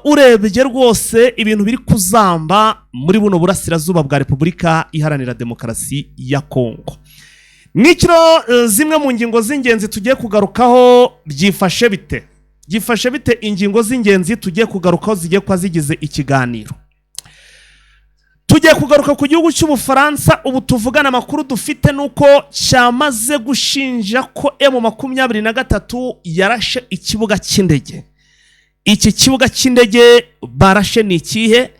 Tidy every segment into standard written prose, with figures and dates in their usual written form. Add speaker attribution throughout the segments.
Speaker 1: Urebye rwose ibintu biri kuzamba muri buno burasirazuba bwa Repubulika Iharanira Demokarasi ya Kongo. N'ikiro zimwe mu ngingo z'ingenzi tugiye kugarukaho, byifashe bite? Byifashe bite? Ingingo z'ingenzi tugiye kugarukaho zigiye kuba zigize ikiganiro: tugiye kugaruka ku gihugu cy'Ubufaransa. Ubu tuvugana, amakuru dufite ni uko cyamaze gushinja ko M23 yarashe ikibuga cy'indege. Iki kibuga cy'indege barashe ni ikihe?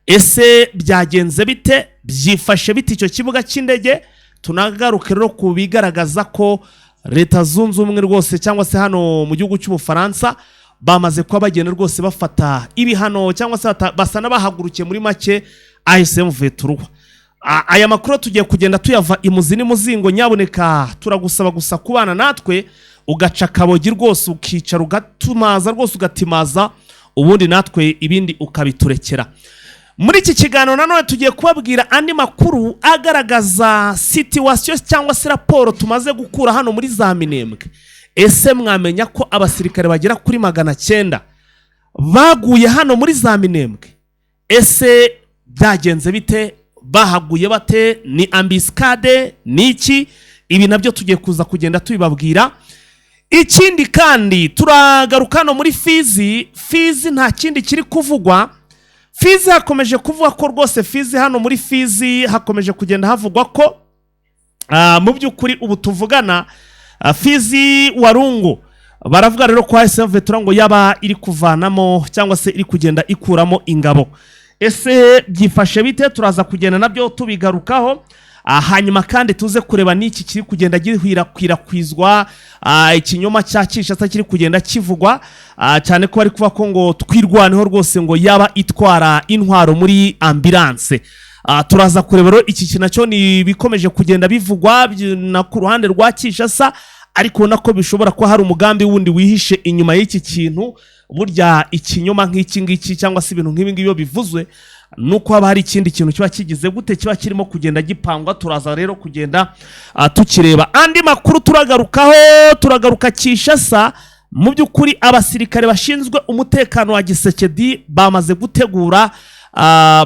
Speaker 1: Ese byagenze bite? Byifashe bite icyo kibuga cy'indege? Tunagaruke rero ku bigaragaza ko Leta Zunze Ubumwe rwose, cyangwa se hano mu gihugu cy'Ubufaransa, bamaze kuba bagenda rwose bafata ibihano, cyangwa se basa n'abahagurukiye muri make AFC M23. Aya makuru tugiye kugenda tuyava imuzi n'imuzingo. Nyaboneka turagusaba gusa kubana natwe, ugaca akabogi rwose, ukicara, ugatumaza rwose, ugatimaza, ubundi natwe ibindi ukabiturekera. Muri iki kiganiro nanone tugiye kubabwira andi makuru agaragaza situation cyangwa se raporo tumaze gukura hano muri za Minembwe. Ese mwamenya ko abasirikare bagera kuri 900 baguye hano muri za Minembwe? Ese byagenze bite? Bahaguye bate? Ni embuscade? Ni iki? Ibi nabyo tugiye kuza kugenda tubibabwira. Ikindi kandi, turagaruka hano muri Fizi. Fizi nta kindi kiri kuvugwa. Fizi hakomeje kuvuga ko rwose, Fizi, hano muri Fizi hakomeje kugenda havugwa ko mu by'ukuri ubu tuvugana, Fizi Warungu, baravuga rero ko AFC M23 ngo yaba iri kuvanamo cyangwa se iri kugenda ikuramo ingabo. Ese byifashe bite? Turaza kugenda nabyo tubigarukaho. Hanyuma kandi tuze kureba n'iki kiri kugenda gikwirakwizwa, ikinyoma cya Kinshasa kiri kugenda kivugwa, cyane ko bari kuvuga ko ngo Twirwaneho rwose ngo yaba itwara intwaro muri ambulance. Turaza kureba rero iki kintu nacyo, ni ibikomeje kugenda bivugwa na ku ruhande rwa Kinshasa, ariko ubona ko bishobora kuba hari umugambi wundi wihishe inyuma y'iki kintu. Burya ikinyoma nk'iki ngiki cyangwa se ibintu nk'ibi ngibi iyo bivuzwe, nuko haba hari ikindi kintu kiba kigize gute, kiba kirimo kugenda gipangwa. Turaza rero kugenda tukireba. Andi makuru turagarukaho, turagaruka Kinshasa. Mu by'ukuri abasirikare bashinzwe umutekano wa Tshisekedi bamaze gutegura,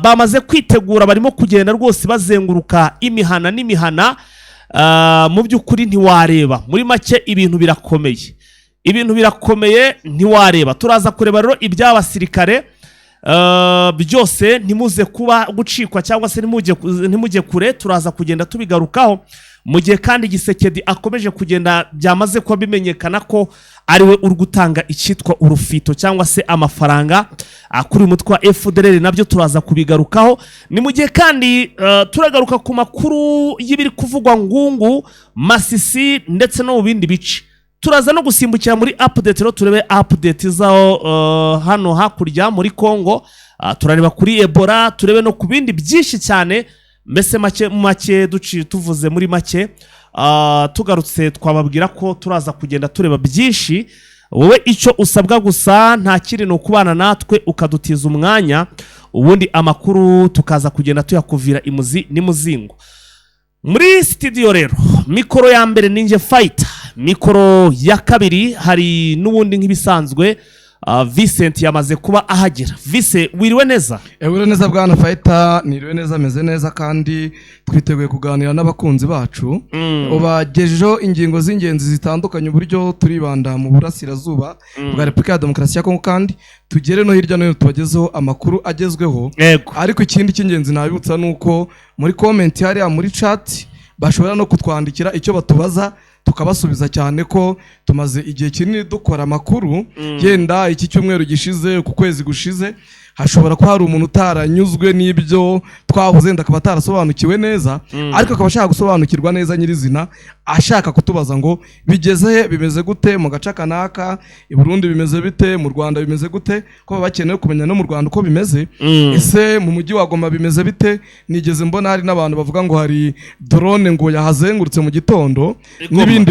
Speaker 1: bamaze kwitegura, barimo kugenda rwose bazenguruka imihana n'imihana. Mu by'ukuri ntiwareba, muri make ibintu birakomeye, ibintu birakomeye, ntiwareba. Turaza kureba rero iby'abasirikare byose. Ntimuze kuba gucikwa cyangwa se ntimujye kure, turaza kugenda tubigarukaho. Mu gihe kandi Tshisekedi akomeje kugenda, byamaze kuba bimenyekana ko ariwe uri gutanga icyitwa urufito cyangwa se amafaranga kuri uyu mutwe wa FDLR, nabyo turaza kubigarukaho. Ni mu gihe kandi turagaruka ku makuru y'ibiri kuvugwa Ngungu, Masisi ndetse no mu bindi bice. Turaza no gusimbukira muri update rero, turebe update zaho hano hakurya muri Congo. Turareba kuri Ebola, turebe no ku bindi byinshi cyane. Mbese make make duciye tuvuze muri make, tugarutse twababwira ko turaza kugenda tureba byinshi. Wowe icyo usabwa gusa nta kindi, ni ukubana natwe, ukadutiza umwanya, ubundi amakuru tukaza kugenda tuyakuvira imuzi n'imuzingo. Muri studio rero, mikoro ya mbere ni njye Fighter, mikoro ya kabiri hari n'ubundi nk'ibisanzwe Vincent yamaze kuba ahagera. Vice, wiriwe neza?
Speaker 2: Wiriwe neza bwana Fighter, niriwe neza, ameze neza, kandi twiteguye kuganira n'abakunzi bacu. Ubagejejeho ingingo z'ingenzi zitandukanye, uburyo turibanda mu burasirazuba bwa Repubulika ya Demokarasi ya Kongo, kandi tugere no hirya no hino tubagezeho amakuru agezweho. Ariko ikindi cy'ingenzi nabibutsa ni uko muri comment hariya muri chat bashobora no kutwandikira icyo batubaza tukabasubiza, cyane ko tumaze igihe kinini dukora amakuru. Yenda iki cyumweru gishize, ku kwezi gushize, hashobora kuba hari umuntu utaranyuzwe n'ibyo twavuze, wenda akaba atarasobanukiwe neza, ariko akaba ashaka gusobanukirwa neza nyirizina, ashaka kutubaza ngo bigeze he, bimeze gute mu gace kanaka, i Burundi bimeze bite, mu Rwanda bimeze gute, ko baba bakeneye kumenya no mu Rwanda uko bimeze. Ese mu mujyi wa Goma bimeze bite? Nigeze mbona hari n'abantu bavuga ngo hari drone ngo yahazengurutse mu gitondo.
Speaker 1: I Goma.
Speaker 2: N'ibindi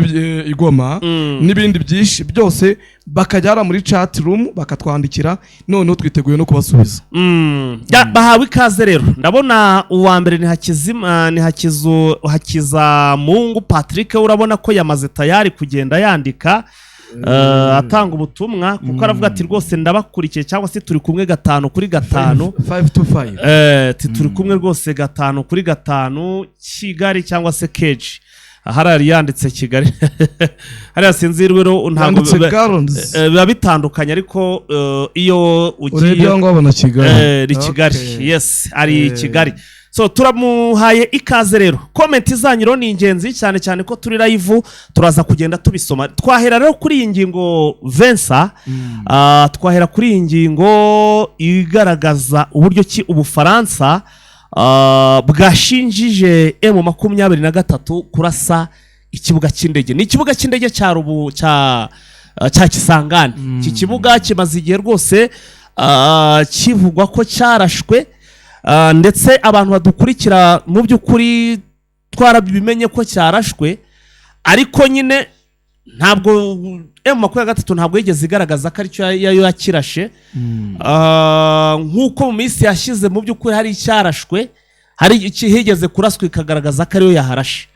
Speaker 2: i Goma n'ibindi byinshi byose, bakajya hariya muri chat room bakatwandikira, noneho twiteguye no kubasubiza.
Speaker 1: Ya, bahawe ikaze rero. Ndabona uwa mbere ni Hakizima, ni Hakizu, Hakizamungu Patrick. Urabona ko yamaze tayari kugenda yandika. atanga ubutumwa, kuko aravuga ati: "Rwose ndabakurikiye", cyangwa se "turi kumwe 5 kuri 5."
Speaker 2: 5 to 5.
Speaker 1: Ati: "Turi kumwe rwose 5 kuri 5, Kigali", cyangwa se keji hariya yari yanditse Kigali hariya, sinzi rero ntabwo
Speaker 2: Yanditse Gallons.
Speaker 1: Biba bitandukanye, ariko iyo
Speaker 2: Urebye
Speaker 1: ugiye
Speaker 2: aho ngaho ubona Kigali.
Speaker 1: Ni Kigali. Yes, ari Kigali. So turamuhaye ikaze rero. Comment zanyu rero ni ingenzi cyane cyane ko turi live, turaza kugenda tubisoma. Twahera rero kuri iyi ngingo, Vensa. Twahera kuri iyi ngingo igaragaza uburyo ki Ubufaransa bwashinjije M23 kurasa ikibuga cy'indege. Ni ikibuga cy'indege cya rubu cya Kisangani. Iki kibuga kimaze igihe rwose kivugwa ko cyarashwe, ndetse abantu badukurikira, mu by'ukuri twarabimenye ko cyarashwe, ariko nyine ntabwo M23 ntabwo yigeze igaragaza ko aricyo yayo yakirashe. Nk'uko mu minsi yashize, mu by'ukuri hari icyarashwe, hari higeze kuraswa ikagaragaza ko ariyo yaharashe.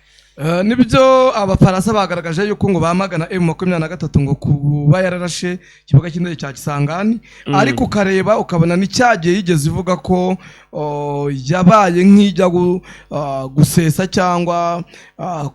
Speaker 2: Nibyo, Abafaransa bagaragaje yuko ngo bamagana M23 ngo kuba yararashe ikibuga cy'indege cya Kisangani, ariko ukareba ukabona ni cyagiye yigeze ivuga ko yabaye nk'ijya gusesa cyangwa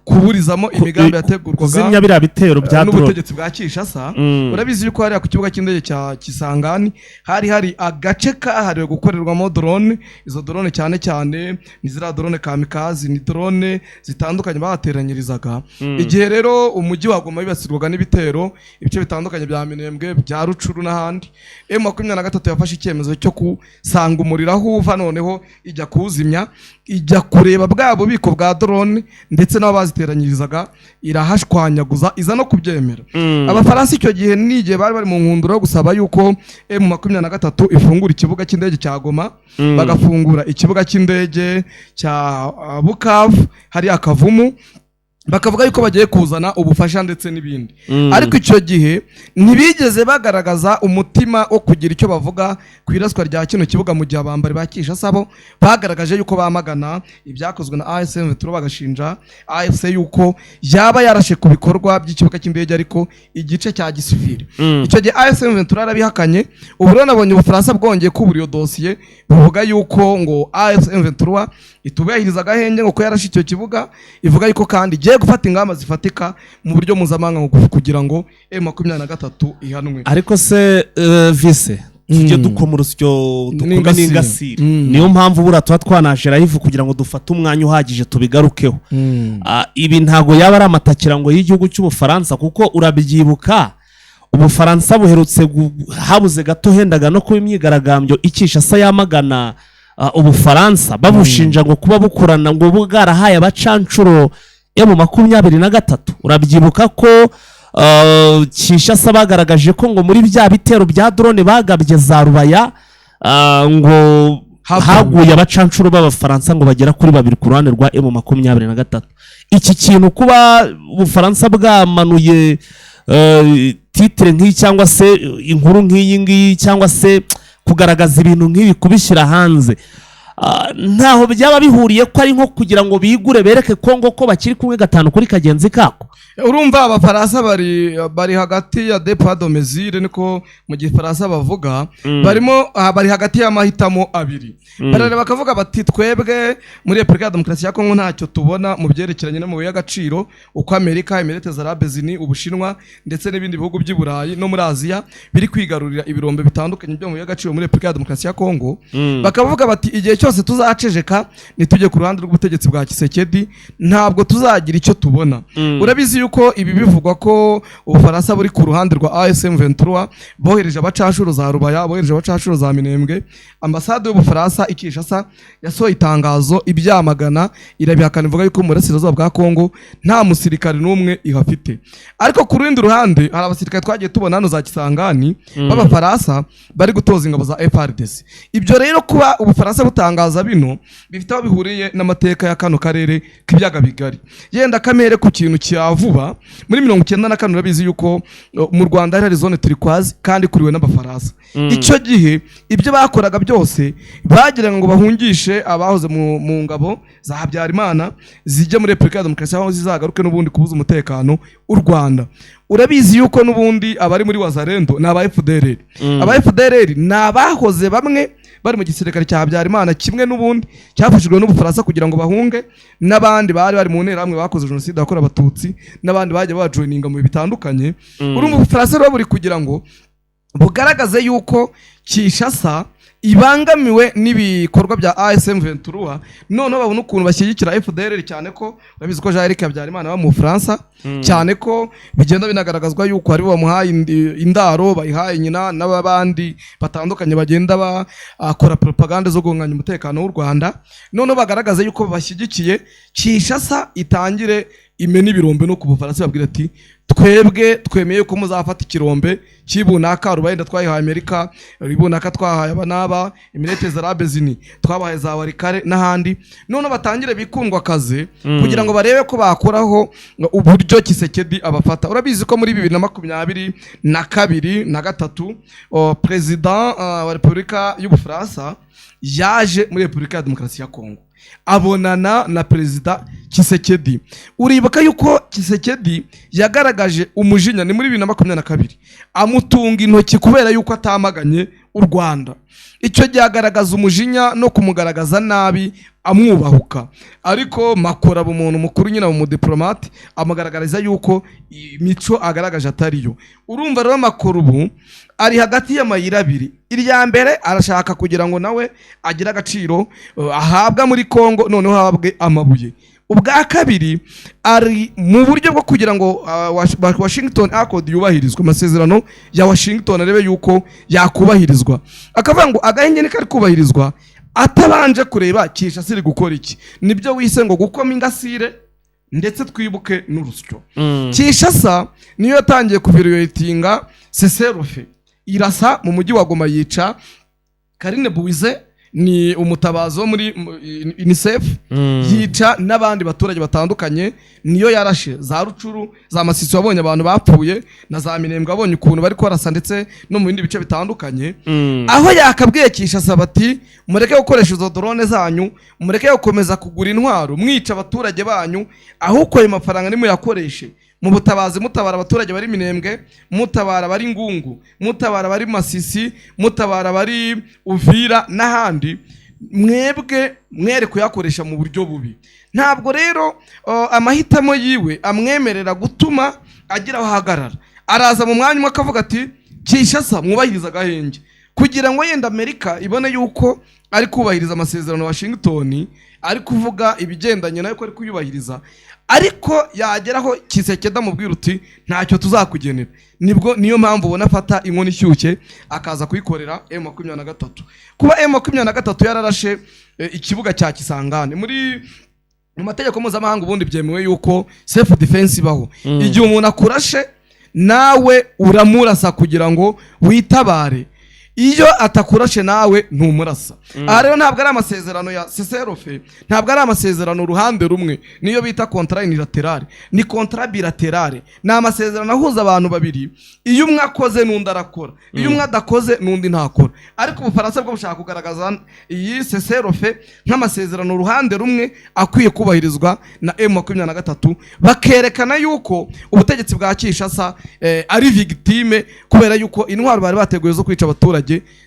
Speaker 2: kuburizamo imigambi yategurwaga
Speaker 1: kuzimya biriya bitero bya drone
Speaker 2: n'ubutegetsi bwa Kinshasa. Urabizi yuko hariya ku kibuga cy'indege cya Kisangani hari agace kahariwe gukorerwamo drone. Izo drone cyane cyane ni ziriya drone kamikaze, ni drone zitandukanye bahateranyirizaga. Igihe rero umujyi wa Goma wibasirwaga n'ibitero, ibice bitandukanye bya Minembwe, bya Rucuru n'ahandi, M23 yafashe icyemezo cyo kusanga umuriro aho uva, noneho ijya kuwuzimya, ijya kureba bwa bubiko bwa drone ndetse n'aho baziteranyirizaga, irahashwanyaguza, iza no kubyemera. Abafaransa icyo gihe ni igihe bari bari mu nkundura yo gusaba yuko M23 ifungura ikibuga cy'indege cya Goma, bagafungura ikibuga cy'indege cya Bukavu hariya Kavumu, bakavuga yuko bagiye kuzana ubufasha ndetse n'ibindi. Ariko icyo gihe ntibigeze bagaragaza umutima wo kugira icyo bavuga ku iraswa rya kino kibuga, mu gihe abambari ba Kinshasa bo bagaragaje yuko bamagana ibyakozwe na AFC M23, bagashinja AFC yuko yaba yarashe ku bikorwa by'ikibuga cy'indege ariko igice cya gisivili. Icyo gihe AFC M23 yarabihakanye. Ubu rero nabonye Ubufaransa bwongeye kubura iyo dosiye, buvuga yuko ngo AFC M23 itubahiriza agahenge, ngo ko yarashe icyo kibuga, ivuga yuko kandi igiye gufata ingamba zifatika mu buryo mpuzamahanga ngo kugira ngo M23 ihanwe.
Speaker 1: Ariko se vise tujye dukoma urusyo dukome
Speaker 2: N'ingasire.
Speaker 1: n'ingasire. Niyo mpamvu buriya tuba twanaje live kugira ngo dufate umwanya uhagije tubigarukeho. Ibi ntabwo yaba ari amatakirango y'igihugu cy'Ubufaransa, kuko urabyibuka Ubufaransa buherutse habuze gato hendaga no kuba imyigaragambyo i Kinshasa yamagana Ubufaransa, babushinja ngo kuba bukorana, ngo bwarahaye abacancuro M23. Urabyibuka ko Kinshasa bagaragaje ko ngo muri bya bitero bya drone bagabye za Rubaya, ngo haguye abacancuro b'Abafaransa ngo bagera kuri babiri ku ruhande rwa M23. Iki kintu, kuba Ubufaransa bwamanuye titre nk'iyi cyangwa se inkuru nk'iyi ngiyi, cyangwa se kugaragaza ibintu nk'ibi, kubishyira hanze, ntaho byaba bihuriye ko ari nko kugira ngo bigure, bereke Kongo ko bakiri kumwe gatanu kuri kagenzi kako?
Speaker 2: Urumva Abafaransa bari hagati ya deux poids deux mesures, niko mu Gifaransa bavuga. Barimo bari hagati y'amahitamo abiri. Barareba bakavuga bati: "Twebwe muri Repubulika ya Demokarasi ya Kongo ntacyo tubona mu byerekeranye n'amabuye y'agaciro, uko Amerika, Emirates Arabes Unis, Ubushinwa ndetse n'ibindi bihugu by'i Burayi no muri Aziya biri kwigarurira ibirombe bitandukanye by'amabuye y'agaciro muri Repubulika ya Demokarasi ya Kongo." Bakavuga bati: "Igihe cyose tuzaceceka ntitujye ku ruhande rw'ubutegetsi bwa Tshisekedi, ntabwo tuzagira icyo tubona." Urabizi yuko ibi bivugwa ko Ubufaransa buri ku ruhande rwa AFC M23, bohereje abacashuro za Rubaya, bohereje abacashuro za Minembwe. Ambasade y'Ubufaransa i Kinshasa yasohoye itangazo ibyamagana, irabihakana, ivuga yuko mu burasirazuba bwa Kongo nta musirikare n'umwe ihafite. Ariko ku rundi ruhande hari abasirikare twagiye tubona hano za Kisangani b'Abafaransa bari gutoza ingabo za FARDC. Ibyo rero, kuba Ubufaransa butangaza bino, bifite aho bihuriye n'amateka ya kano karere k'ibiyaga bigari. Yenda kamere ku kintu cya vuba. kuba muri 94, urabizi yuko mu Rwanda hari zone turquoise kandi ikuriwe n'Abafaransa. Icyo gihe ibyo bakoraga byose bagira ngo bahungishe abahoze mu ngabo za Habyarimana zijya muri Repubulika ya Demokarasi, aho zizagaruke n'ubundi kubuza umutekano u Rwanda. Urabizi yuko n'ubundi abari muri Wazalendo ni aba FDLR. Aba FDLR ni abahoze bamwe bari mu gisirikare cya Habyarimana, kimwe n'ubundi cyafashijwe n'Ubufaransa kugira ngo bahunge, n'abandi bari bari mu nterahamwe bakoze jenoside yakorewe Abatutsi, n'abandi bagiye bajoininga mu bihe bitandukanye. Urumva Ubufaransa rero buri kugira ngo bugaragaze yuko Kinshasa ibangamiwe n'ibikorwa bya AFC M23, noneho babona ukuntu bashyigikira FDLR, cyane ko urabizi ko Jean Eric Habyarimana aba mu Bufaransa, cyane ko bigenda binagaragazwa yuko hari bamuhaye indaro, bayihaye nyina n'abandi batandukanye bagenda bakora propaganda zo guhungabanya umutekano w'u Rwanda, noneho bagaragaze yuko bashyigikiye Kinshasa, itangire imena ibirombe no ku Bufaransa, babwira ati: "Twebwe twemeye ko muzafata ikirombe cy'ibunaka, Rubayenda twayihaye Amerika, ibunaka twahaye aba n'aba, Emirates Arabes Unis twabahaye za Walikale n'ahandi." Noneho batangire bikundwa akazi kugira ngo barebe ko bakuraho uburyo Tshisekedi abafata. Urabizi ko muri 2022 na gatatu perezida wa Repubulika y'Ubufaransa yaje muri Repubulika ya Demokarasi ya Kongo, abonana na Perezida Tshisekedi. Uribuka yuko Tshisekedi yagaragaje umujinya, ni muri 2022, amutunga intoki kubera yuko atamaganye u Rwanda. Icyo gihe agaragaza umujinya no kumugaragaza nabi, amwubahuka, ariko Macron aba umuntu mukuru nyine, umudipolomate, amugaragariza yuko imico agaragaje atariyo. Urumva rero Macron ubu ari hagati y'amayira abiri. Irya mbere, arashaka kugira ngo nawe agire agaciro ahabwa muri Kongo, noneho ahabwe amabuye. Ubwa kabiri, ari mu buryo bwo kugira ngo Washington Accord yubahirizwe, amasezerano ya Washington arebe yuko yakubahirizwa, akavuga ngo agahenge ntikari kubahirizwa atabanje kureba Kinshasa iri gukora iki. Nibyo wise ngo gukoma ingasire, ndetse twibuke n'urusyo. Kinshasa niyo yatangiye kuviolatinga cessez-le-feu, irasa mu mujyi wa Goma, yica Karine Buwize, ni umutabazi wo muri UNICEF, yica n'abandi baturage batandukanye. Niyo yarashe za Rutshuru, za Masisi, wabonye abantu bapfuye, na za Minembwe wabonye ukuntu bari kurasa, ndetse no mu bindi bice bitandukanye, aho yakabwiye Kinshasa bati: "Mureke gukoresha izo drone zanyu, mureke gukomeza kugura intwaro mwica abaturage banyu, ahubwo ayo mafaranga nimuyakoreshe mu butabazi, mutabara abaturage bari Minembwe, mutabara abari Ngungu, mutabara abari Masisi, mutabara abari Uvira n'ahandi, mwebwe mwere kuyakoresha mu buryo bubi." Ntabwo rero amahitamo yiwe amwemerera gutuma agira aho ahagarara. Araza mu mwanya umwe akavuga ati: "Kinshasa, mwubahiriza agahenge," kugira ngo yenda Amerika ibone yuko ari kubahiriza amasezerano ya Washington, ari kuvuga ibigendanye nayo ko ari kuyubahiriza, ariko yageraho Tshisekedi amubwira uti: "Ntacyo tuzakugenera." Nibwo niyo mpamvu ubona afata inkono ishyushye akaza kuyikorera M23. Kuba M23 yararashe ikibuga cya Kisangani, muri mu mategeko mpuzamahanga ubundi byemewe yuko self defense ibaho. Igihe umuntu akurashe, nawe uramurasa kugira ngo witabare. Iyo atakurashe, nawe ntumurasa. Aha rero ntabwo ari amasezerano ya cessez-le-feu, ntabwo ari amasezerano uruhande rumwe, niyo bita contrat unilatéral, ni contrat bilatéral, ni amasezerano ahuza abantu babiri. Iyo umwe akoze, n'undi arakora; iyo umwe adakoze, n'undi ntakora. Ariko Ubufaransa bwo bushaka kugaragaza iyi cessez-le-feu nk'amasezerano uruhande rumwe akwiye kubahirizwa na M23, bakerekana yuko ubutegetsi bwa Kinshasa ari victime, kubera yuko intwaro bari bateguye zo kwica abaturage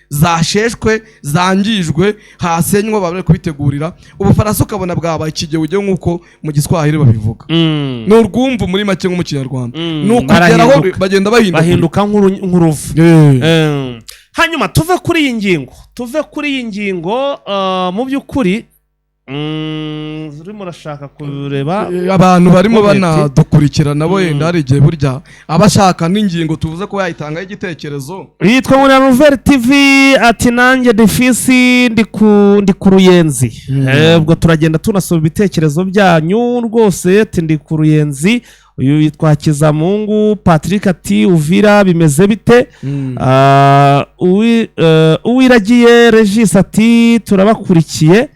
Speaker 2: zasheshwe, zangijwe, hasenywe, bari kubitegurira. Ubufaransa ukabona bwabaye ikigewuge, nk'uko mu Giswahili babivuga, ni urwumvu muri make, nko mu Kinyarwanda ni ukugeraho.
Speaker 1: Barahinduka.
Speaker 2: Bagenda bahindagurika.
Speaker 1: Bahinduka nk'uruvu. Hanyuma tuve kuri iyi ngingo. Mu by'ukuri urimo urashaka kureba
Speaker 2: Abantu barimo
Speaker 1: comment.
Speaker 2: Banadukurikira nabo yenda hari igihe burya aba ashaka n'ingingo tuvuze ko yayitangaho igitekerezo.
Speaker 1: Yitwa Murira Nouvelle TV ati: "Nanjye defisi ndi ku Ruyenzi." Ubwo turagenda tunasoma ibitekerezo byanyu rwose. Ati: "Ndi ku Ruyenzi." Uyu yitwa Hakizamungu Patrick ati: "Uvira bimeze bite?" Uwiragiye Regis ati: "Turabakurikiye."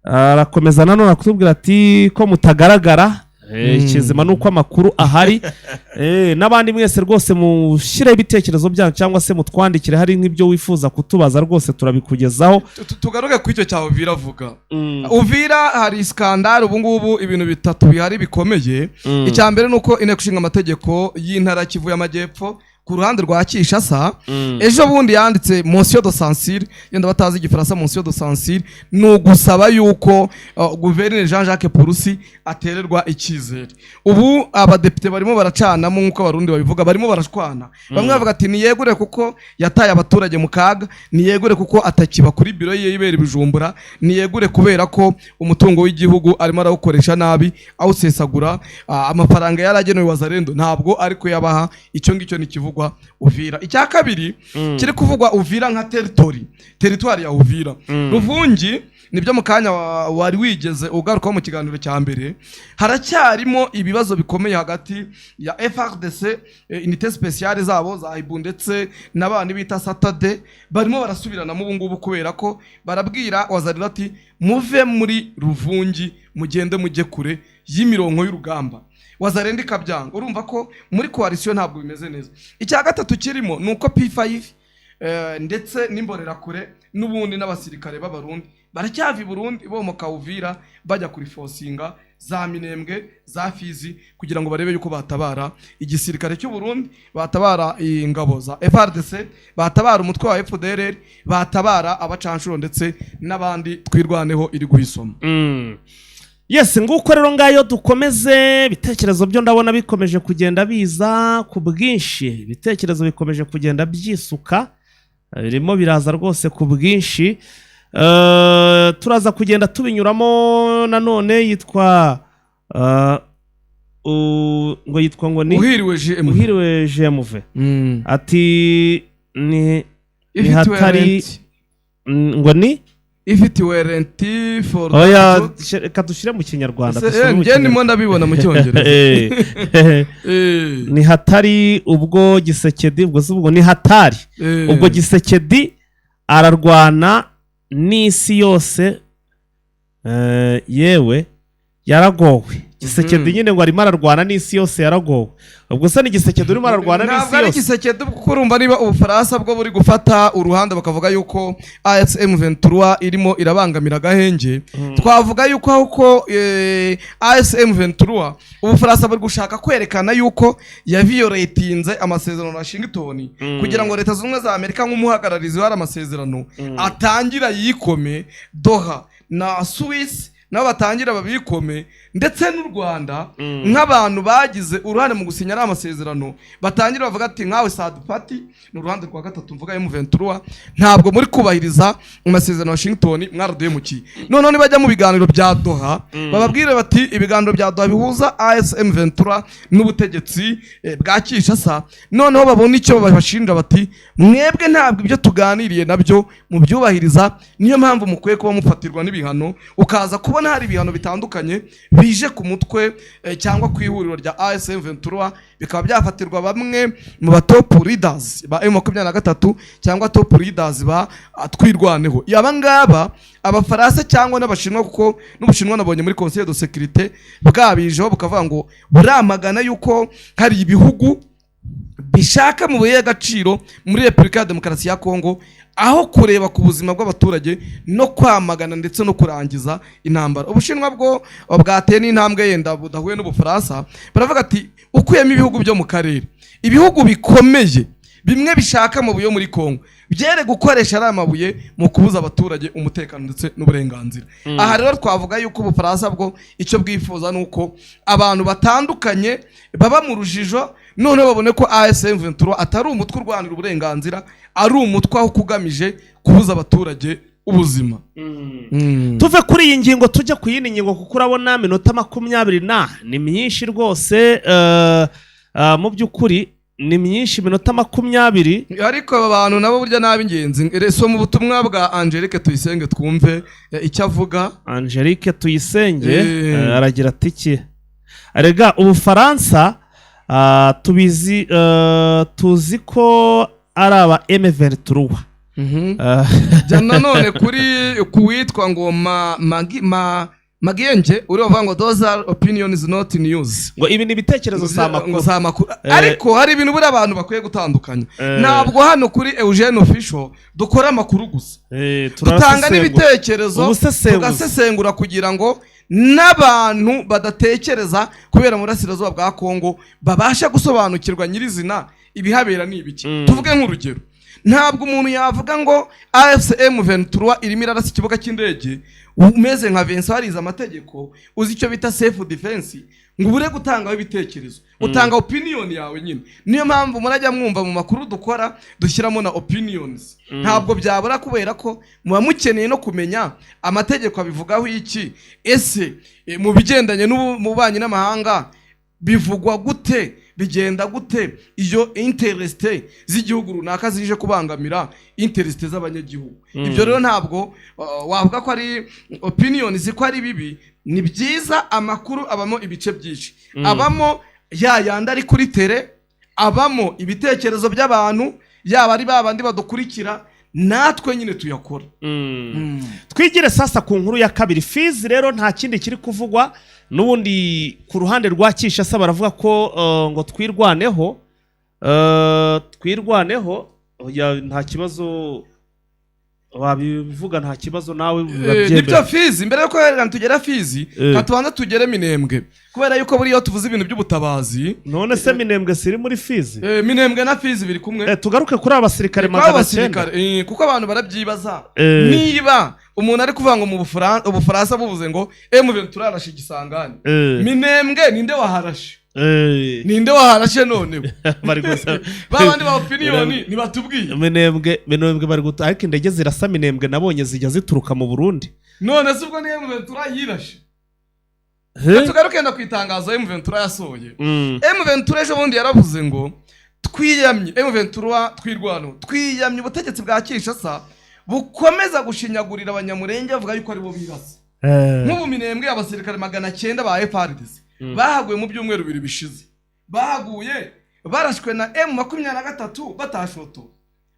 Speaker 1: Arakomeza nanone akutubwira ati: "Ko mutagaragara?" Ikizima ni uko amakuru ahari. N'abandi mwese rwose mushyireho ibitekerezo byanyu cyangwa se mutwandikire, hari nk'ibyo wifuza kutubaza, rwose turabikugezaho.
Speaker 2: Tugaruke ku icyo cya Uvira avuga. Uvira hari scandale ubu ngubu, ibintu bitatu bihari bikomeye. Icya mbere ni uko Inteko Ishinga Amategeko y'Intara ya Kivu y'Amajyepfo ku ruhande rwa Kinshasa ejo bundi yanditse motion de censure. Yenda batazi Igifaransa, motion de censure ni ugusaba yuko guverineri Jean Jacques Purusi atererwa icyizere. Ubu abadepite barimo baracanamo, nk'uko Abarundi babivuga, barimo barashwana. Bamwe bavuga ati niyegure kuko yataye abaturage mu kaga, niyegure kuko atakiba kuri biro ye yibera i Bujumbura, niyegure kubera ko umutungo w'igihugu arimo arawukoresha nabi, awusesagura, amafaranga yari agenewe Wazalendo ntabwo ari kuyabaha. Icyo ngicyo ni ikivugwa Uvira. Icya kabiri kiri kuvugwa Uvira nka territory, teritwari ya Uvira, Ruvungi, nibyo mu kanya wari wigeze ugarukaho mu kiganiro cya mbere. Haracyarimo ibibazo bikomeye hagati ya FARDC, unité spéciale zabo za Hiboux, ndetse n'abandi bita Satade. Barimo barasubiranamo ubu ngubu kubera ko barabwira Wazalendo ati muve muri Ruvungi, mugende mujye kure y'imirongo y'urugamba. Wazalendo ikabyanga. Urumva ko muri coalition ntabwo bimeze neza. Icya gatatu kirimo ni uko P5 ndetse n'Imbonerakure n'ubundi n'abasirikare b'Abarundi baracyava i Burundi bomoka Uvira bajya kurifosinga za Minembwe, za Fizi, kugira ngo barebe yuko batabara igisirikare cy'u Burundi, batabara ingabo za FARDC, batabara umutwe wa FDLR, batabara abacanshuro ndetse n'abandi Twirwaneho iri guhisoma.
Speaker 1: Yes, nguko rero ngayo. Dukomeze. Ibitekerezo byo ndabona bikomeje kugenda biza ku bwinshi, ibitekerezo bikomeje kugenda byisuka, birimo biraza rwose ku bwinshi. Turaza kugenda tubinyuramo nanone. Yitwa ngo yitwa ngo ni
Speaker 2: Uhiriwe GM.
Speaker 1: Uhiriwe GMV ati ni
Speaker 2: Ifitiwe
Speaker 1: hatari
Speaker 2: rent.
Speaker 1: Ngo ni
Speaker 2: Ifite warrant for
Speaker 1: Oya, reka dushyire mu Kinyarwanda, dusome mu
Speaker 2: Njye ndimo ndabibona mu Cyongereza.
Speaker 1: Ni hatari ubwo Gisekedi, ubwo si ubwo ni hatari. Ubwo Gisekedi ararwana n'isi yose, yewe yaragowe Gisekedi. Nyine ngo arimo ararwana n'isi yose, yaragowe. Ubwo se ni Gisekedi urimo ararwana n'isi
Speaker 2: Ntabwo ari
Speaker 1: yose?
Speaker 2: Gisekedi, kuko urumva niba Ubufaransa bwo buri gufata uruhande bakavuga yuko AFC M23 irimo irabangamira agahenge, twavuga yuko ahubwo AFC M23 Ubufaransa buri gushaka kwerekana yuko yaviyoretinze amasezerano na Washington, kugira ngo Leta Zunze Ubumwe za Amerika nk'umuhagararizi w'ari amasezerano atangira yikome Doha na Swiss, nabo batangira babikome, ndetse n'u Rwanda nk'abantu bagize uruhare mu gusinya ariya amasezerano, batangira bavuga ati nkawe third party, ni uruhande rwa gatatu, mvuga M23, ntabwo muri kubahiriza amasezerano ya Washington, mwaraduhemukiye. Noneho nibajya mu biganiro bya Doha bababwire bati ibiganiro bya Doha bihuza AFC M23 n'ubutegetsi bwa Kinshasa, noneho babone icyo babashinja bati mwebwe ntabwo ibyo tuganiriye nabyo mubyubahiriza, niyo mpamvu mukwiye kuba mufatirwa n'ibihano. Ukaza kubona hari ibihano bitandukanye bije ku mutwe cyangwa ku ihuriro rya AFC M23, bikaba byafatirwa bamwe mu ba top leaders ba M23 cyangwa top leaders ba Twirwaneho. Aba ngaba Abafaransa cyangwa n'Abashinwa, kuko n'Ubushinwa nabonye muri Conseil de Sécurité bwabijeho bukavuga ngo buramagana yuko hari ibihugu bishaka mu buye y'agaciro muri Repubulika ya Demokarasi ya Kongo aho kureba ku buzima bw'abaturage no kwamagana ndetse no kurangiza intambara. Ubushinwa bwo bwateye n'intambwe yenda budahuye n'Ubufaransa, baravuga ati ukuyemo ibihugu byo mu karere, ibihugu bikomeye bimwe bishaka amabuye yo muri Kongo byere gukoresha ariya mabuye mu kubuza abaturage umutekano ndetse n'uburenganzira. Aha rero twavuga yuko Ubufaransa bwo icyo bwifuza ni uko abantu batandukanye baba mu rujijo, noneho babone ko AFC M23 atari umutwe urwanira uburenganzira, ari umutwe aho kugamije kubuza abaturage ubuzima.
Speaker 1: Tuve kuri iyi ngingo tujya ku yindi ngingo, kuko urabona minota 20 na ni myinshi rwose. Mu by'ukuri ni myinshi, minota 20.
Speaker 2: Ariko aba bantu nabo burya ni ab'ingenzi. Soma ubutumwa bwa Angelique Tuyisenge twumve icyo avuga.
Speaker 1: Angelique Tuyisenge aragira ati iki: erega Ubufaransa tubizi, tuzi ko ari aba M23.
Speaker 2: Jya nanone kuri ku witwa ngo ma magi ma Magiyenge uri bavuga ngo "Those are opinions, not news."
Speaker 1: Ngo ibi ni ibitekerezo, si
Speaker 2: Ngo
Speaker 1: amakuru.
Speaker 2: si amakuru. Ariko hari ibintu buriya abantu bakwiye gutandukanya. Ntabwo hano kuri Eugene Official dukora amakuru gusa, dutanga
Speaker 1: turasesengura.
Speaker 2: n'ibitekerezo,
Speaker 1: Ubusesenguzi.
Speaker 2: tugasesengura kugira ngo n'abantu badatekereza kubera mu burasirazuba bwa Kongo babashe gusobanukirwa nyirizina ibihabera ni ibiki. Tuvuge nk'urugero, ntabwo umuntu yavuga ngo AFC M23 irimo irarasa ikibuga cy'indege, umeze nka Vincent warize amategeko, uzi icyo bita self defense, ngo ubure gutangaho ibitekerezo. Utanga opinion yawe nyine. Niyo mpamvu murajya mwumva mu makuru dukora dushyiramo na opinions. Ntabwo byabura, kubera ko muba mukeneye no kumenya amategeko abivugaho iki. Ese mu bigendanye mu bubanyi n'amahanga bivugwa gute, bigenda gute iyo interest z'igihugu runaka zije kubangamira interest z'abanyagihugu? Ibyo rero ntabwo wavuga ko ari opinion ko ari bibi, ni byiza. Amakuru abamo ibice byinshi, abamo ya yandi ari kuri terrain, abamo ibitekerezo by'abantu, yaba ari ba bandi badukurikira, natwe nyine tuyakora.
Speaker 1: Twigire sasa ku nkuru ya kabiri. Fizi rero nta kindi kiri kuvugwa n'ubundi. Ku ruhande rwa Kinshasa baravuga ko ngo twirwaneho, twirwaneho. Oya, nta kibazo wabivuga, nta kibazo nawe urabyemera.
Speaker 2: Nibyo, Fizi. Mbere yuko reka tugera Fizi, katubanza tugere Minembwe, kubera yuko buriya iyo tuvuze ibintu by'ubutabazi.
Speaker 1: None se Minembwe siri muri Fizi?
Speaker 2: Minembwe na Fizi biri kumwe.
Speaker 1: Tugaruke kuri aba basirikare
Speaker 2: Kuri abo
Speaker 1: 900.
Speaker 2: basirikare, kuko abantu barabyibaza. Niba umuntu ari kuvuga ngo mu Ubufaransa buvuze ngo M23 yarashe igisangane, Minembwe ninde waharashe? Ninde waharashe noneho?
Speaker 1: Bari gusa
Speaker 2: Ba bandi ba opinion ntibatubwiye.
Speaker 1: Minembwe bari guta, ariko indege zirasa Minembwe nabonye zijya zituruka mu Burundi.
Speaker 2: None se ubwo ni M23 yirashe? Tugaruke na ku itangazo M23 yasohoye. M23 ejo bundi yaravuze ngo twiyamye, M23 twirwano, twiyamye ubutegetsi bwa Kinshasa bukomeza gushinyagurira Abanyamurenge bavuga yuko aribo birasa. Nk'ubu Minembwe abasirikare 900 ba FARDC bahaguye mu byumweru 2 bishize, bahaguye barashwe na M23 batashoto,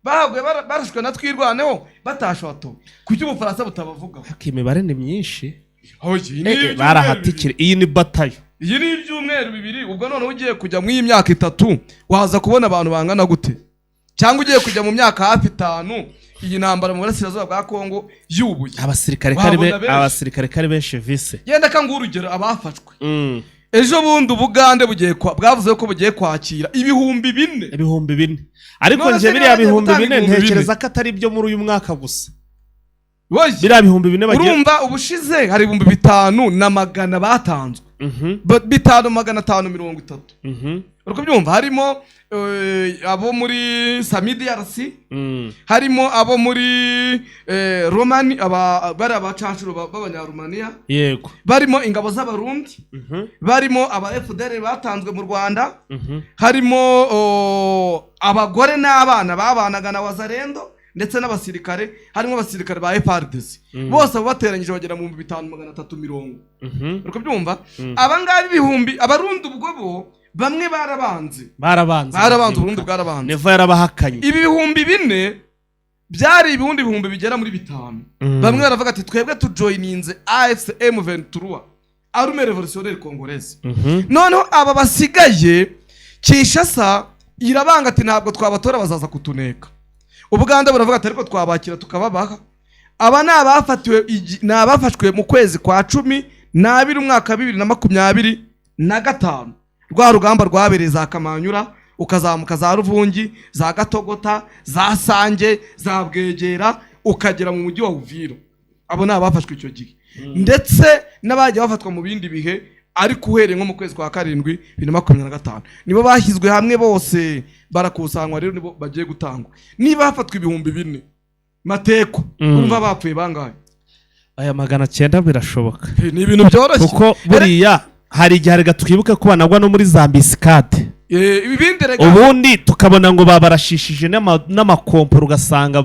Speaker 2: bahaguye barashwe na Twirwaneho batashoto. Kuki Ubufaransa butabavugaho?
Speaker 1: Ariko imibare ni myinshi.
Speaker 2: Oye, iyi ni ibyumweru
Speaker 1: Barahatikira, iyi ni batayo.
Speaker 2: Iyi ni ibyumweru 2. Ubwo noneho ugiye kujya mu iyi myaka 3 waza kubona abantu bangana gute? Cyangwa ugiye kujya mu myaka hafi 5 iyi ntambara mu burasirazuba bwa Kongo yubuye,
Speaker 1: Abasirikare kari
Speaker 2: wabona benshi.
Speaker 1: Abasirikare kari benshi vise.
Speaker 2: Yenda ka nguhe urugero, abafashwe ejo bundi, Ubugande bugiye bwavuze ko bugiye kwakira 4000.
Speaker 1: 4000, ariko
Speaker 2: None
Speaker 1: nje
Speaker 2: se
Speaker 1: biriya
Speaker 2: niba bagiye
Speaker 1: bihumbi
Speaker 2: gutanga
Speaker 1: bine
Speaker 2: 4000?
Speaker 1: ntekereza ko atari ibyo muri uyu mwaka gusa.
Speaker 2: Oye,
Speaker 1: Biriya 4000 bagiye
Speaker 2: urumva ubushize hari 5100 batanzwe. 5530. Uri kubyumva, harimo abo muri SAMIDRC, harimo abo muri Romani, aba bari abacancuro b'Abanyarumaniya, barimo ingabo z'Abarundi, barimo aba FDLR batanzwe mu Rwanda, harimo abagore n'abana babanaga na Wazalendo, ndetse n'abasirikare, harimo abasirikare ba FARDC. Bose abo bateranyije bagera mu 5330. Uri kubyumva, aba ngaba ibihumbi, Abarundi ubwo bo bamwe barabanze.
Speaker 1: Barabanze.
Speaker 2: Barabanze, Uburundi bwarabanze.
Speaker 1: Neva yarabahakanye.
Speaker 2: Ibi 4000 byari ibihundi bihumbi bigera muri 5. Bamwe baravuga ati twebwe tujoyininze AFC M23, Armée Révolutionnaire Congolaise. Noneho aba basigaye Kinshasa irabanga ati ntabwo twabatora, bazaza kutuneka. Ubuganda buravuga ati ariko twabakira tukababaha. Aba ni abafatiwe ni abafashwe mu kwezi kwa 12 umwaka wa 2025, rwa rugamba rwabereye za Kamanyura, ukazamuka za Ruvungi, za Gatogota, za Sange, za Bwegera, ukagera mu mujyi wa Uvira. Abo ni abafashwe icyo gihe, ndetse n'abagiye bafatwa mu bindi bihe, ariko uhereye nko mu kwezi kwa karindwi 2025 nibo bashyizwe hamwe bose barakusanywa. Rero nibo bagiye gutangwa. Niba hafatwa 4000 mateko, urumva bapfuye bangahe?
Speaker 1: Aya 900 birashoboka.
Speaker 2: Ni ibintu byoroshye.
Speaker 1: Kuko buriya hari igihe reka twibuke ko banagwa no muri za embuscade.
Speaker 2: Ibindi rega
Speaker 1: Ubundi tukabona ngo babarashishije n'amakomporo, ugasanga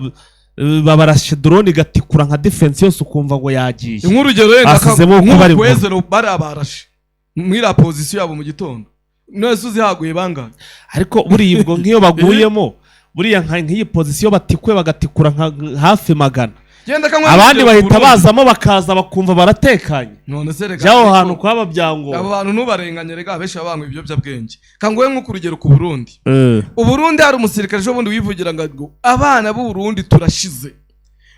Speaker 1: babarashe drone igatikura nka defense yose, ukumva ngo yagiye.
Speaker 2: Nk'urugero wenda
Speaker 1: Basizemo uko bari.
Speaker 2: Nk'ukwezero bariya barashe muri iriya position yabo mu gitondo, none se uzihaguye bangahe?
Speaker 1: Ariko buriya ubwo nk'iyo baguyemo, buriya nk'iyi position batikuye bagatikura nka hafi 100.
Speaker 2: Genda kanywa
Speaker 1: Abandi
Speaker 2: urugero ku
Speaker 1: bahita
Speaker 2: Burundi.
Speaker 1: bazamo, bakaza bakumva baratekanye.
Speaker 2: None se reka,
Speaker 1: By'aho
Speaker 2: ariko
Speaker 1: hantu kwaba
Speaker 2: abo
Speaker 1: byangombwa.
Speaker 2: bantu ntubarenganye rega, abenshi baba banywa ibiyobyabwenge. Kanguhe nk'uko urugero ku Burundi. Uburundi hari umusirikare ejo bundi wivugira ngo abana b'u Burundi turashize,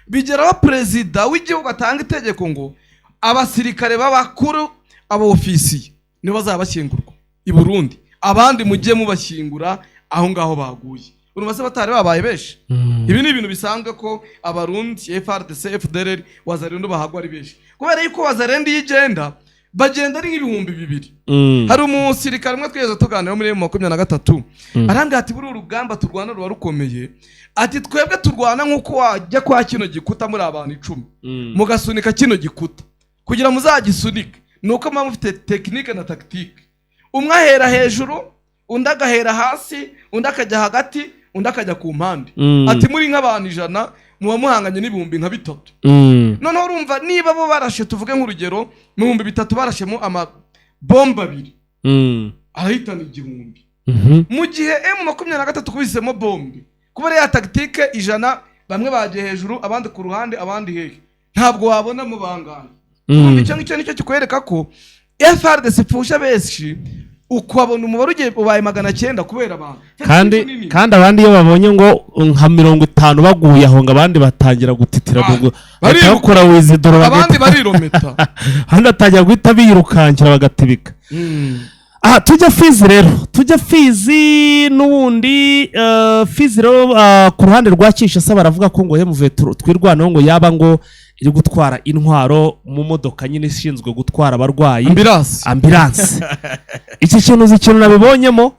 Speaker 2: bigeraho perezida w'igihugu atanga itegeko ngo abasirikare b'abakuru, aba ofisiye, nibo bazaba bashyingurwa i Burundi, abandi mujye mubashyingura aho ngaho baguye. Urumva se batari babaye benshi? Ibi ni ibintu bisanzwe ko Abarundi, FARDC, FDLR, Wazalendo bahagwa ari benshi, kubera yuko Wazalendo iyo igenda bagenda ari nk'ibihumbi 2. Hari umusirikare umwe twigeze tuganira muri M23, arambwira ati: "Buriya urugamba turwana ruba rukomeye." Ati: "Twebwe turwana nk'uko wajya kwa kino gikuta muri abantu 10, mugasunika kino gikuta. Kugira muzagisunike ni uko muba mufite technique na tactique, umwe ahera hejuru, undi agahera hasi, undi akajya hagati, undi akajya ku mpande." Ati: "Muri nk'abantu 100 muba muhanganye n'ibihumbi nka bitatu." Noneho urumva niba bo barashe, tuvuge nk'urugero, mu 3000 barashemo amabomba abiri, arahitana 1000, mu gihe M23 kubisemo bombe, kubera ya tactique, 100 bamwe bagiye hejuru, abandi ku ruhande, abandi hehe, ntabwo wabonamo bangahe. Urumva icyo ngicyo nicyo kikwereka ko FARDC ipfusha benshi, ukabona umubare ugiye ubaye 900 kubera abantu.
Speaker 1: Kandi
Speaker 2: Nini.
Speaker 1: kandi abandi iyo babonye ngo nka 50 baguye aho, ngo abandi batangira gutitira, ngo bahita
Speaker 2: bariruka.
Speaker 1: bakora wizidoro.
Speaker 2: Abandi barirometa.
Speaker 1: Abandi batangira guhita birukankira bagatibika. Aha tujya Fizi rero, tujya Fizi n'ubundi. Fizi rero, ku ruhande rwa Kinshasa baravuga ko ngo M23 Twirwaneho ngo yaba ngo iri gutwara intwaro mu modoka nyine ishinzwe gutwara abarwayi.
Speaker 2: Ambulance.
Speaker 1: Ambulance. Iki kintu, uzi ikintu nabibonyemo?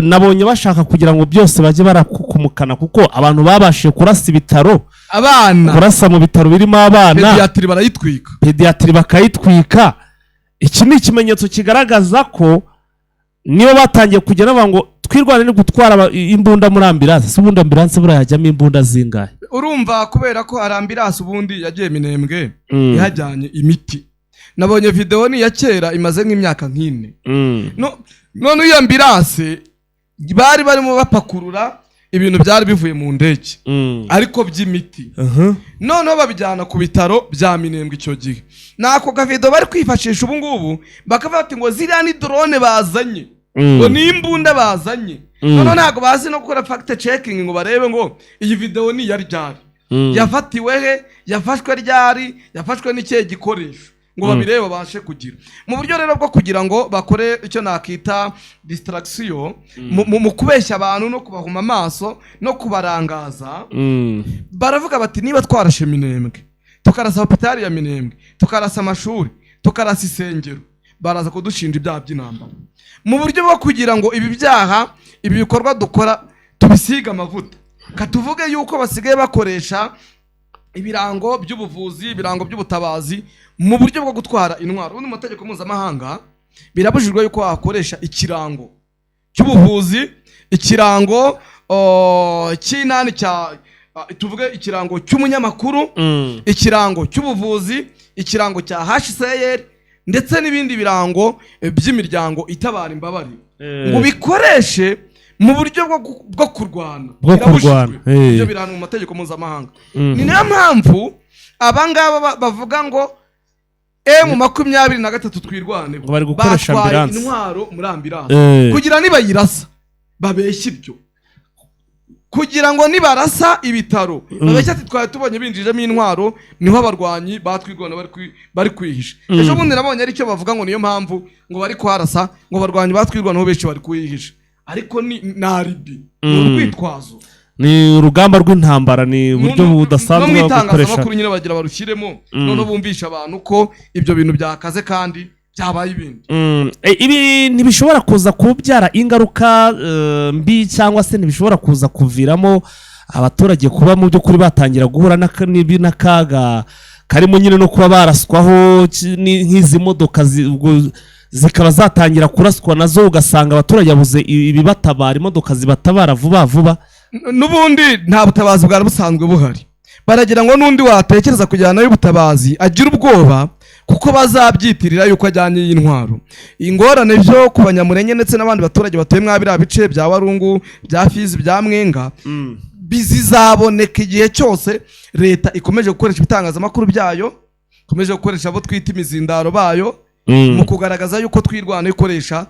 Speaker 1: Nabonye bashaka kugira ngo byose bajye barakukumukana, kuko abantu babashije kurasa ibitaro,
Speaker 2: Abana.
Speaker 1: kurasa mu bitaro birimo abana.
Speaker 2: Pédiatrie barayitwika.
Speaker 1: Pédiatrie bakayitwika. Iki ni ikimenyetso kigaragaza ko niba batangiye kugenda bavuga ngo Twirwane ni gutwara imbunda muri ambulance, si ubundi ambulance buriya hajyamo imbunda zingahe?
Speaker 2: Urumva kubera ko ari ambulance ubundi yagiye Minembwe ihajyanye imiti. Nabonye videwo ni iya kera, imaze nk'imyaka nk'ine. None iyo ambulance bari barimo bapakurura ibintu byari bivuye mu ndege, ariko by'imiti, noneho babijyana ku bitaro bya Minembwe. Icyo gihe ni ako kavido bari kwifashisha ubu ngubu, bakavuga bati ngo ziriya ni drone bazanye, ngo ni imbunda bazanye. Noneho ntabwo bazi no gukora fact checking ngo barebe ngo iyi videwo ni iya ryari, yafatiwe he, yafashwe ryari, yafashwe n'ikihe gikoresho, ngo babirebe babashe kugira mu buryo rero bwo kugira ngo bakore icyo nakita distraction mu kubeshya abantu no kubahuma amaso no kubarangaza. Baravuga bati: "Niba twarashe Minembwe, tukarasa hopitali ya Minembwe, tukarasa amashuri, tukarasa isengero, baraza kudushinja ibyaha by'intambara. Mu buryo bwo kugira ngo ibi byaha, ibi bikorwa dukora tubisige amavuta, katuvuge yuko basigaye bakoresha ibirango by'ubuvuzi, ibirango by'ubutabazi mu buryo bwo gutwara intwaro." Ubundi mu mategeko mpuzamahanga birabujijwe yuko wakoresha ikirango cy'ubuvuzi, ikirango cy'inani cya tuvuge ikirango cy'umunyamakuru, ikirango cy'ubuvuzi, ikirango cya HCR ndetse n'ibindi birango by'imiryango itabara imbabare, ngo ubikoreshe mu buryo bwo kurwana.
Speaker 1: Bwo
Speaker 2: Birabujijwe.
Speaker 1: kurwana,
Speaker 2: Ibyo biri mu mategeko mpuzamahanga. Ni nayo mpamvu abangaba bavuga ngo M23 Twirwane
Speaker 1: Ngo bari gukoresha
Speaker 2: batwaye
Speaker 1: ambulance.
Speaker 2: intwaro muri ambulance, kugira nibayirasa babeshye ibyo, kugira ngo nibarasa ibitaro babeshye ati twari tubonye binjijemo intwaro, niho abarwanyi batwirwana bari kwihisha. Ejo bundi nabonye aricyo bavuga ngo niyo mpamvu ngo bari kuharasa, ngo abarwanyi batwirwanaho benshi bari kuhihisha, ariko ni alibi, ni urwitwazo.
Speaker 1: Ni urugamba rw'intambara, ni uburyo
Speaker 2: No
Speaker 1: budasanzwe
Speaker 2: mu
Speaker 1: bwo gukoresha.
Speaker 2: itangazamakuru nyine bagira barushyiremo, noneho bumvisha abantu ko ibyo bintu byakaze kandi byabaye ibindi.
Speaker 1: Ibi ntibishobora kuza kubyara ingaruka mbi, cyangwa se ntibishobora kuza kuviramo abaturage kuba mu by'ukuri batangira guhura n'akaga karimo nyine no kuba baraswaho, nk'izi modoka ubwo zikaba zatangira kuraswa nazo, ugasanga abaturage babuze ibibatabara, imodoka zibatabara vuba vuba?
Speaker 2: N'ubundi nta butabazi bwari busanzwe buhari. Baragira ngo n'undi watekereza kujyanayo ubutabazi agira ubwoba, kuko bazabyitirira yuko ajyanye iyi ntwaro. Ingorane byo ku Banyamurenge ndetse n'abandi baturage batuye mwa biriya bice bya Warungu, bya Fizi, bya Mwenga. Bizizaboneka igihe cyose leta ikomeje gukoresha ibitangazamakuru byayo, ikomeje gukoresha abo twita imizindaro bayo mu kugaragaza yuko Twirwaneho ikoresha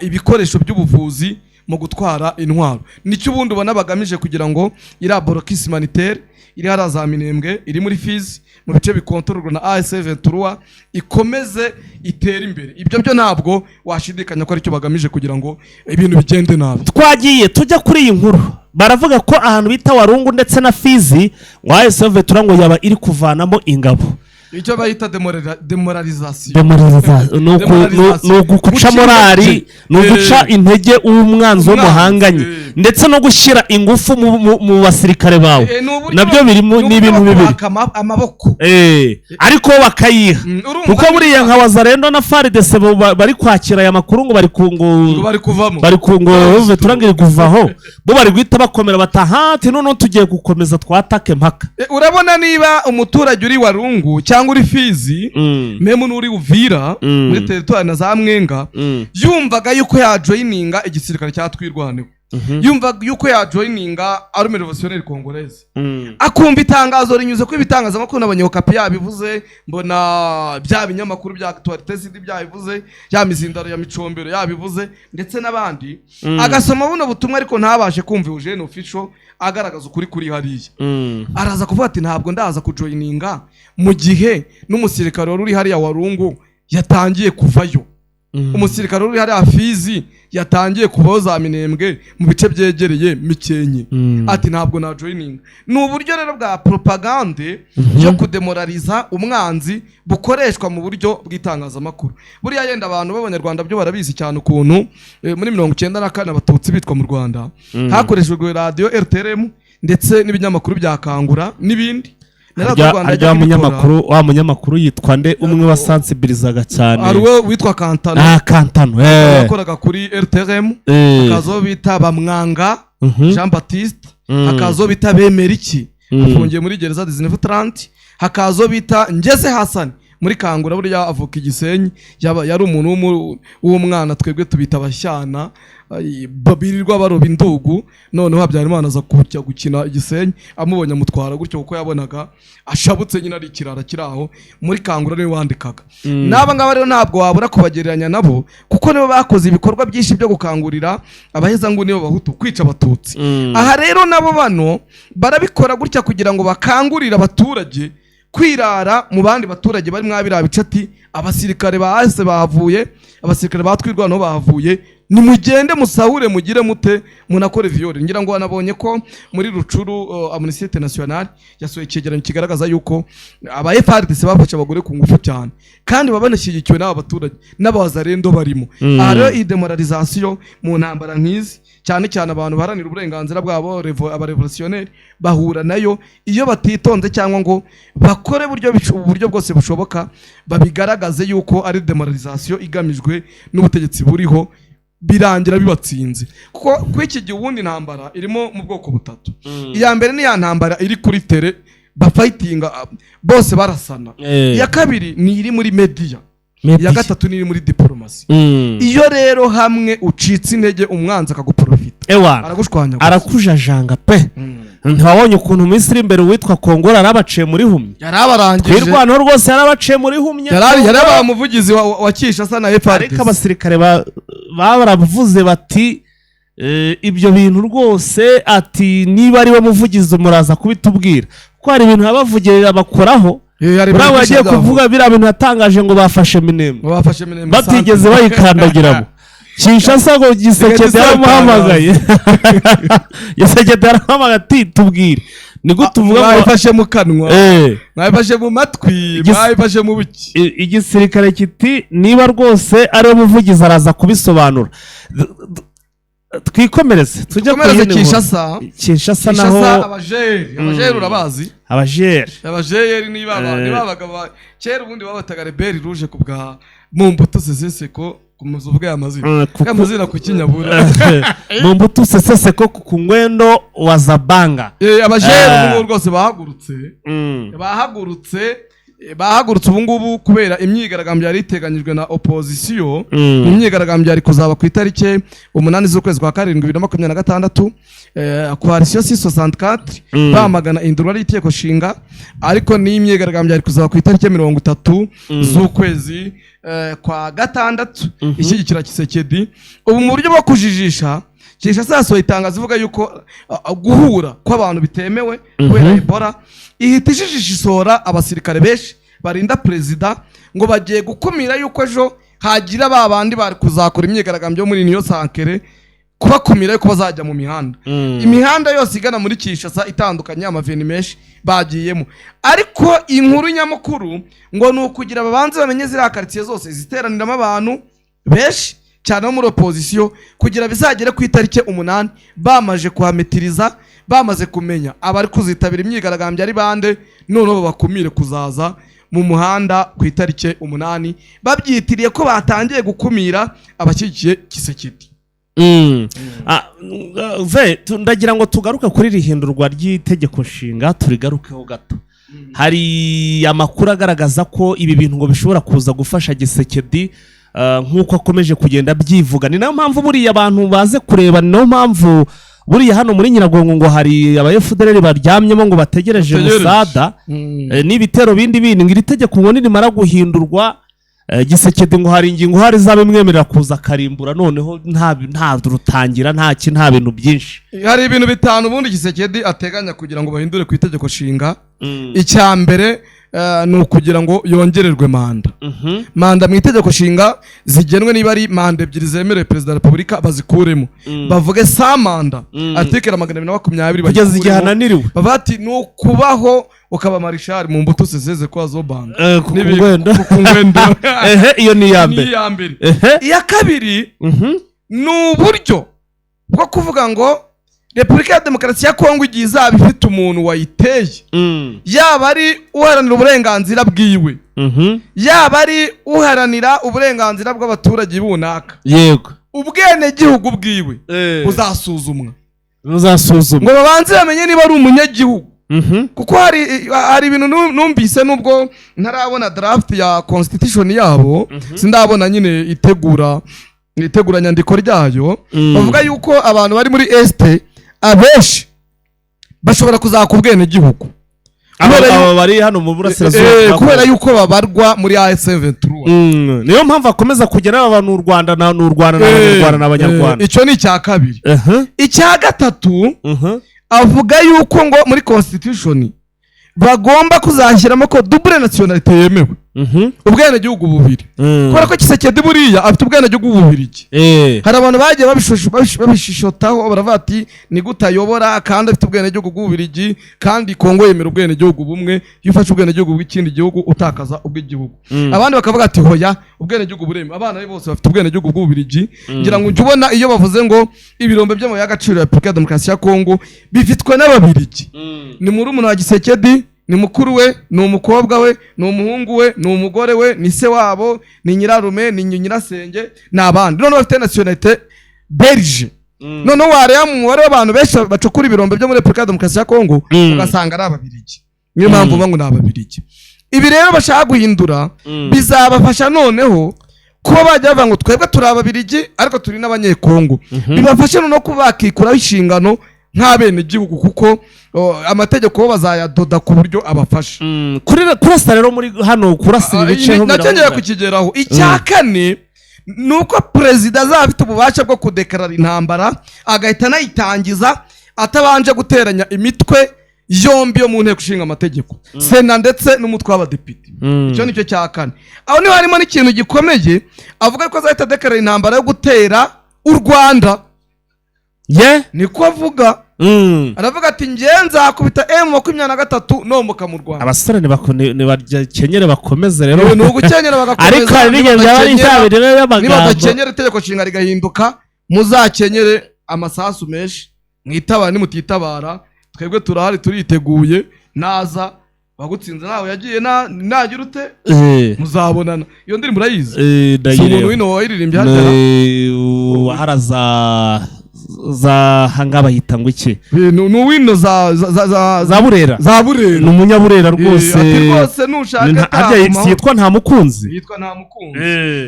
Speaker 2: ibikoresho by'ubuvuzi mu gutwara intwaro. Nicyo ubundi ubona bagamije, kugira ngo iriya blocus humanitaire iri hariya za Minembwe, iri muri Fizi, mu bice bikontororwa na AFC M23, ikomeze itere imbere. Ibyo byo ntabwo washidikanya ko aricyo bagamije, kugira ngo ibintu bigende nabi.
Speaker 1: Twagiye tujya kuri iyi nkuru. Baravuga ko ahantu bita Warungu ndetse na Fizi, ngo AFC M23 ngo yaba iri kuvanamo ingabo.
Speaker 2: Icyo bayita démoralisation.
Speaker 1: Ni uguca
Speaker 2: Guca
Speaker 1: morali,
Speaker 2: intege.
Speaker 1: ni uguca intege umwanzi wo
Speaker 2: Umwanzi,
Speaker 1: muhanganye ndetse no gushyira ingufu mu basirikare bawe.
Speaker 2: Ni uburyo-
Speaker 1: Nabyo birimo, ni
Speaker 2: uburyo
Speaker 1: ibintu
Speaker 2: bwo
Speaker 1: bibiri.
Speaker 2: kwaka amaboko.
Speaker 1: Ariko bakayiha
Speaker 2: Urumva
Speaker 1: kuko buriya nka Wazalendo na FARDC bo bari kwakira aya makuru ngo bari ku ngo
Speaker 2: ngo bari kuvamo.
Speaker 1: Bari ku ngo turangire kuvaho, bo bari guhita bakomera bataha ati noneho tugiye gukomeza twatake mpaka.
Speaker 2: Urabona niba umuturage uri Warungu cyangwa uri Fizi, même n'uri Uvira, muri teritwari na za Mwenga, yumvaga yuko yajoyininga igisirikare cya Twirwaneho, yumvaga yuko yajoyininga Armée Révolutionnaire Congolaise, akumva itangazo rinyuze ko ibitangazamakuru n'abanyokapi yabivuze, mbona bya binyamakuru bya Actualité zindi byabivuze, ya mizindaro ya Micombero yabivuze ndetse n'abandi, agasoma buno butumwa ariko ntabashe kumva Eugene Official agaragaza ukuri kuri hariya, araza kuvuga ati ntabwo ndaza kujoyininga mu gihe n'umusirikare wari uri hariya Warungu yatangiye kuvayo, umusirikare uri hariya Fizi yatangiye kuvaho, za Minembwe mu bice byegereye Mikenke, ati ntabwo na joyininga. Ni uburyo rero bwa propagande yo kudemoraliza umwanzi bukoreshwa mu buryo bw'itangazamakuru. Buriya yenda abantu b'Abanyarwanda byo barabizi cyane ukuntu muri 94 Abatutsi bitwa mu Rwanda, hakoreshejwe radiyo RTLM ndetse n'ibinyamakuru bya Kangura n'ibindi, na Radiyo Rwanda
Speaker 1: Harya
Speaker 2: yajyaga ibikora.
Speaker 1: Wa munyamakuru yitwa nde, umwe wasansibilizaga cyane?
Speaker 2: Hari uwo witwa Kantano.
Speaker 1: Ah, Kantano.
Speaker 2: Yakoraga kuri RTLM. Hakaza uwo bita Bamwanga Jean Baptiste, hakaza uwo bita Bemeriki, afungiye muri gereza 1930, hakaza uwo bita Ngeze Hasani muri Kangura. Buriya avuka i Gisenyi, yaba yari umuntu w'umwana, twebwe tubita abashyana, ay, birirwa baroba indugu. Noneho Habyarimana aza kujya gukina i Gisenyi, amubonye amutwara gutyo kuko yabonaga ashabutse nyine, ari ikirara kiri aho. Muri Kangura niwe wandikaga. N'aba ngaba rero ntabwo wabura kubagereranya nabo, kuko nibo bakoze ibikorwa byinshi byo gukangurira abahezanguni b'Abahutu kwica Abatutsi. Aha rero nabo bano barabikora gutya kugira ngo bakangurire abaturage kwirara mu bandi baturage bari mwabiriya bice, ati abasirikare ba AFC bahavuye, abasirikare ba Twirwaneho bahavuye, nimugende musahure, mugire mute, munakore viol. Ngira ngo wanabonye ko muri Rutshuru, Amnesty International yasohoye icyegeranyo kigaragaza yuko aba FARDC bafashe abagore ku ngufu cyane, kandi baba banashyigikiwe n'aba baturage n'Abazarendo barimo. Aha rero iyi démoralisation mu ntambara nk'izi, cyane cyane abantu baharanira uburenganzira bwabo, abarevolutionnaire, bahura nayo iyo batitonze cyangwa ngo bakore uburyo bwose bushoboka babigaragaze yuko ari démoralisation igamijwe n'ubutegetsi buriho, birangira bibatsinze. Kuko kuri iki gihe ubundi intambara irimo mu bwoko butatu. Iya mbere ni ya ntambara iri kuri terrain, bafayitinga bose barasana. Iya kabiri ni iri muri media.
Speaker 1: Media.
Speaker 2: Iya gatatu ni iri muri diporomasi. Iyo rero hamwe ucitse intege, umwanzi akaguporofita,
Speaker 1: Ewana.
Speaker 2: aragushwanya gusa.
Speaker 1: Arakujajanga pe. Ntiwabonye ukuntu mu minsi iri imbere uwitwa Kongora yarabaciye muri humye?
Speaker 2: Yari abarangije.
Speaker 1: Twirwaneho rwose yarabaciye muri humye.
Speaker 2: Yari abaye umuvugizi wa Kinshasa na
Speaker 1: Ariko
Speaker 2: FARDC.
Speaker 1: abasirikare baravuze bati ibyo bintu rwose, ati niba ari we muvugizi muraza kubitubwira, kuko hari ibintu yabavugirira bakoraho.
Speaker 2: Hari
Speaker 1: Buriya
Speaker 2: ibintu
Speaker 1: bagiye
Speaker 2: byinshi.
Speaker 1: kuvuga biriya bintu yatangaje ngo bafashe Minembwe,
Speaker 2: Ngo bafashe Minembwe
Speaker 1: batigeze
Speaker 2: centre.
Speaker 1: bayikandagiramo. Kinshasa ngo Tshisekedi
Speaker 2: Reka
Speaker 1: yaramuhamagaye, Tshisekedi yaramuhamagaye ati tubwire, ni gute uvuga ngo
Speaker 2: Mwayifashe mu kanwa, mwayifashe mu matwi, mwayifashe mu buki?
Speaker 1: Igisirikare kiti niba rwose ariwe muvugizi araza kubisobanura. Twikomereze tujye ku
Speaker 2: Komereze.
Speaker 1: yindi nkuru.
Speaker 2: Kinshasa.
Speaker 1: Kinshasa
Speaker 2: Kinshasa.
Speaker 1: naho.
Speaker 2: Abajeri, abajeri urabazi?
Speaker 1: Abajeri.
Speaker 2: Abajeri ni baba ni babaga kera ubundi babataga Rebelle Rouge ku bwa Mobutu Sese Seko, kumuza uvuga aya mazina. Aya mazina ku Kinyabura.
Speaker 1: Mobutu Sese Seko ku ngwendo wa Zabanga.
Speaker 2: Abajeri ubu ngubu rwose bahagurutse, bahagurutse. Bahagurutse ubu ngubu kubera imyigaragambyo yari iteganyijwe na opozisiyo. Imyigaragambyo yari kuzaba ku itariki 8 z'ukwezi kwa karindwi 2026, coalition 664, bamagana ihindurwa ry'itegeko nshinga. Ariko n'imyigaragambyo yari kuzaba ku itariki 30 z'ukwezi kwa gatandatu, ishyigikira Tshisekedi. Ubu mu buryo bwo kujijisha, Kinshasa yasohoye itangazo ivuga yuko guhura kw'abantu bitemewe kubera Ebola. Ihita ijijisha, isohora abasirikare benshi barinda perezida ngo bagiye gukumira yuko ejo hagira ba bandi bari kuzakora imyigaragambyo yo muri Union Sacrée, kubakumira yuko bazajya mu mihanda. Imihanda yose igana muri Kinshasa itandukanye, amaveni menshi bagiyemo. Ariko inkuru nyamukuru ngo ni ukugira babanze bamenye ziriya karitsiye zose ziteraniramo abantu benshi cyane bo muri opozisiyo, kugira bizagere ku itariki 8 bamaze kuhametiriza, bamaze kumenya abari kuzitabira imyigaragambyo ari bande, noneho babakumire kuzaza mu muhanda ku itariki 8, babyitiriye ko batangiye gukumira abashyigikiye Tshisekedi.
Speaker 1: Ndagira ngo tugaruke kuri iri hindurwa ry'itegeko nshinga, turigarukeho gato. Hari amakuru agaragaza ko ibi bintu ngo bishobora kuza gufasha Tshisekedi, nk'uko akomeje kugenda abyivuga. Ni nayo mpamvu buriya abantu baze kureba, ni nayo mpamvu buriya hano muri Nyiragongo ngo hari aba FDLR baryamyemo ngo bategereje
Speaker 2: Bategereje.
Speaker 1: musada n'ibitero bindi bindi. Ngo iri tegeko ngo nirimara guhindurwa, Tshisekedi ngo hari ingingo hari izaba imwemerera kuza akarimbura, noneho nta rutangira, nta bintu byinshi.
Speaker 2: Hari ibintu bitanu ubundi Tshisekedi ateganya kugira ngo bahindure ku itegeko nshinga. Icya mbere ni ukugira ngo yongererwe manda. Manda mu itegeko nshinga zigenwe, niba ari manda ebyiri zemerewe perezida wa repubulika bazikuremo, bavuge sa manda, article 220
Speaker 1: kugeza igihe
Speaker 2: bayikuremo.
Speaker 1: ananiriwe.
Speaker 2: Bavuga ati ni ukubaho ukaba marishari mu mbuto seseze kwa zobanga.
Speaker 1: Ku ngwendo.
Speaker 2: Ku ngwendo.
Speaker 1: Ehe, iyo ni iya
Speaker 2: Ni
Speaker 1: mbere.
Speaker 2: iya mbere. Iya kabiri ni uburyo bwo kuvuga ngo Repubulika ya Demokarasi ya Kongo igihe izaba ifite umuntu wayiteye, yaba ari uharanira uburenganzira bwiwe, yaba ari uharanira uburenganzira bw'abaturage runaka, ubwenegihugu bwiwe buzasuzumwa.
Speaker 1: Buzasuzumwa.
Speaker 2: Ngo babanze bamenye niba ari umunyagihugu, kuko hari ibintu numvise, nubwo ntarabona draft ya constitution yabo, sindabona nyine iteguranyandiko ryayo, bavuga yuko abantu bari muri Est abenshi bashobora kuzaka ubwenegihugu kubera
Speaker 1: Aba bari hano mu burasirazuba bwa
Speaker 2: kubera
Speaker 1: Kongo.
Speaker 2: yuko babarwa muri AFC M23.
Speaker 1: Niyo mpamvu akomeza kugera aba bantu u Rwanda na ni u Rwanda n'Abanyarwanda n'Abanyarwanda.
Speaker 2: Icyo ni icya kabiri. Icya gatatu, avuga yuko ngo muri constitution bagomba kuzashyiramo ko double nationalité yemewe, ubwenegihugu bubiri, kubera ko Tshisekedi buriya afite ubwenegihugu bw'Ububirigi. Hari abantu bagiye babishishotaho, baravuga ati ni gute ayobora kandi afite ubwenegihugu bw'Ububirigi, kandi Kongo yemera ubwenegihugu bumwe, iyo ufashe ubwenegihugu bw'ikindi gihugu utakaza ubw'igihugu? Abandi bakavuga ati hoya, ubwenegihugu buremewe, abana be bose bafite ubwenegihugu bw'Ububirigi. Ngira ngo ujye ubona iyo bavuze ngo ibirombe by'amabuye y'agaciro ya Repubulika ya Demokarasi ya Kongo bifitwe n'Ababirigi, ni murumuna wa Tshisekedi, ni mukuru we, ni umukobwa we, ni umuhungu we, ni umugore we, ni se wabo, ni nyirarume, ni nyirasenge, ni abandi. Noneho bafite nationalité belge. Noneho wareba mu mubare w'abantu benshi bacukura ibirombe byo muri Repubulika ya Demokarasi ya Kongo, ugasanga ari Ababirigi. Niyo mpamvu uvuga ngo ni Ababirigi. Ibi rero bashaka guhindura bizabafasha noneho kuba bajya bavuga ngo twebwe turi Ababirigi ariko turi n'Abanyekongo, bibafashe noneho kuba bakikuraho inshingano nk'abenegihugu, kuko amategeko bo bazayadoda ku buryo abafasha.
Speaker 1: Kuri kurasa rero muri hano, kurasa ibi bice ho
Speaker 2: Nacyo ngiye
Speaker 1: biravuga.
Speaker 2: kukigeraho. Icya kane ni uko perezida azaba afite ububasha bwo kudekarara intambara, agahita anayitangiza atabanje guteranya imitwe yombi yo mu nteko ishinga amategeko, sena ndetse n'umutwe w'abadepite. Icyo nicyo cya kane. Aho niho harimo n'ikintu gikomeye avuga ko azahita adekarara intambara yo gutera u Rwanda.
Speaker 1: Ye.
Speaker 2: Niko avuga. Aravuga ati ngewe nzakubita M23 nomoka mu Rwanda.
Speaker 1: Abasore nibakenyere bakomeze rero.
Speaker 2: Ni ugukenyera bagakomeza.
Speaker 1: Ariko hari n'igihe byaba ari
Speaker 2: Niba
Speaker 1: itabire y'amagambo.
Speaker 2: Badakenyera, itegeko nshinga rigahinduka, muzakenyere amasasu menshi mwitabara. Nimutitabara, twebwe turahari, turiteguye. Naza wagutsinze ntawe yagiye nagira ute? Muzabonana. Iyo ndirimbo urayizi? Si umuntu
Speaker 1: Ndayireba.
Speaker 2: wino wayiririmbye harya?
Speaker 1: Haraza Za hangaha bahita ngo iki?
Speaker 2: Ni uwino za za za za
Speaker 1: Za Burera.
Speaker 2: Za Burera.
Speaker 1: Ni Umunyaburera rwose.
Speaker 2: Ati rwose nushaka taha
Speaker 1: Harya
Speaker 2: ku mahoro.
Speaker 1: yitwa Nta Mukunzi.
Speaker 2: Yitwa Nta Mukunzi.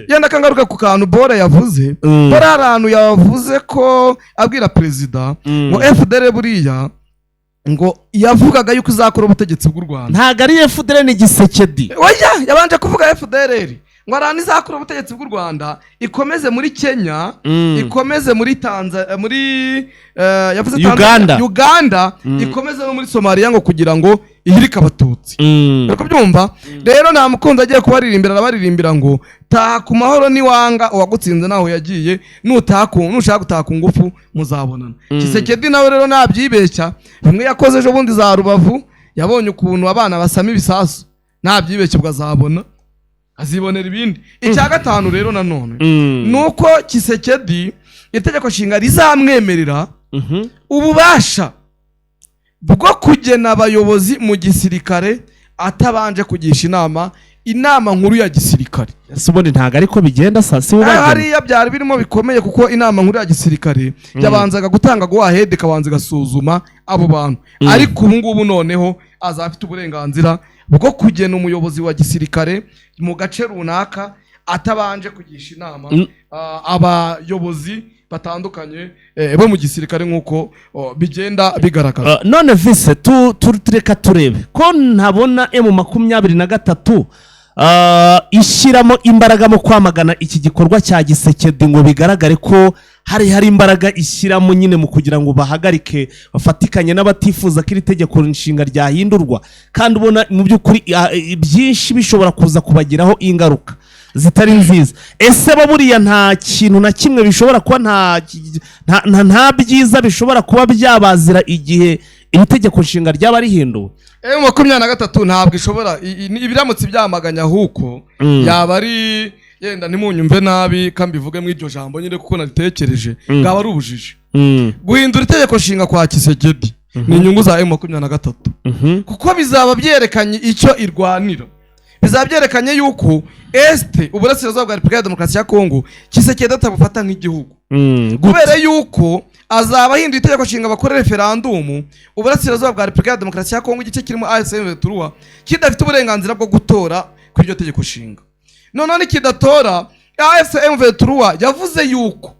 Speaker 2: Yenda kangaruka ku kantu Bora yavuze. Bora hari ahantu yavuze ko abwira perezida ngo FDR buriya ngo yavugaga yuko izakora ubutegetsi bw'u Rwanda.
Speaker 1: Ntabwo ari FDR, ni Gisekedi.
Speaker 2: Oya, yabanje kuvuga FDR ngo hari ahantu izakora ubutegetsi bw'u Rwanda, ikomeze muri Kenya, ikomeze muri Tanzania, muri yavuze Tanzania,
Speaker 1: Uganda.
Speaker 2: Uganda, ikomeze no muri Somalia, ngo kugira ngo ihirike Abatutsi. Uri kubyumva rero? Nta Mukunzi agiye kubaririmbira, arabaririmbira ngo taha ku mahoro niwanga uwagutsinze naho yagiye, nushaka gutaha ku ngufu muzabonana. Kisekedi nawe rero nabyibeshya, bimwe yakoze ejo bundi za Rubavu, yabonye ukuntu abana basama ibisasu, nabyibeshya ubwo azabona, azibonera ibindi. Icya gatanu rero nanone ni uko Kisekedi itegeko nshinga rizamwemerera ububasha bwo kugena abayobozi mu gisirikare atabanje kugisha inama nkuru ya gisirikare.
Speaker 1: Ese ubundi ntabwo ariko bigenda sa si ubagena?
Speaker 2: Hariya byari birimo bikomeye, kuko inama nkuru ya gisirikare yabanzaga gutanga go ahead, ikabanza igasuzuma abo bantu, ariko ubu ngubu noneho azaba afite uburenganzira bwo kugena umuyobozi wa gisirikare mu gace runaka atabanje kugisha inama abayobozi batandukanye bo mu gisirikare, nk'uko bigenda bigaragara.
Speaker 1: None vise reka turebe ko ntabona M23 ishyiramo imbaraga mu kwamagana iki gikorwa cya Gisekedi, ngo bigaragare ko hari imbaraga ishyiramo nyine mu kugira ngo bahagarike, bafatikanye n'abatifuza ko iri tegeko nshinga ryahindurwa, kandi ubona mu by'ukuri byinshi bishobora kuza kubagiraho ingaruka zitari nziza. Ese bo buriya nta kintu na kimwe bishobora kuba, nta byiza bishobora kuba byabazira igihe iri tegeko nshinga ryaba rihinduwe?
Speaker 2: M23 ntabwo ishobora ibiramutse byamaganya, ahubwo yaba ari, yenda ntimunyumve nabi kambivuge muri iryo jambo nyine kuko naritekereje, bwaba ari ubujiji. Guhindura itegeko nshinga kwa Kisekedi ni inyungu za M23, kuko bizaba byerekanye icyo irwanira, bizaba byerekanye yuko Est, uburasirazuba bwa Repubulika ya Demokarasi ya Kongo, Kisekedi atabufata nk'igihugu. Kubera yuko azaba ahinduye itegeko nshinga, bakora referandumu, uburasirazuba bwa Repubulika ya Demokarasi ya Kongo, igice kirimo AFC M23, kidafite uburenganzira bwo gutora kuri iryo tegeko nshinga. Noneho nikidatora, AFC M23 yavuze yuko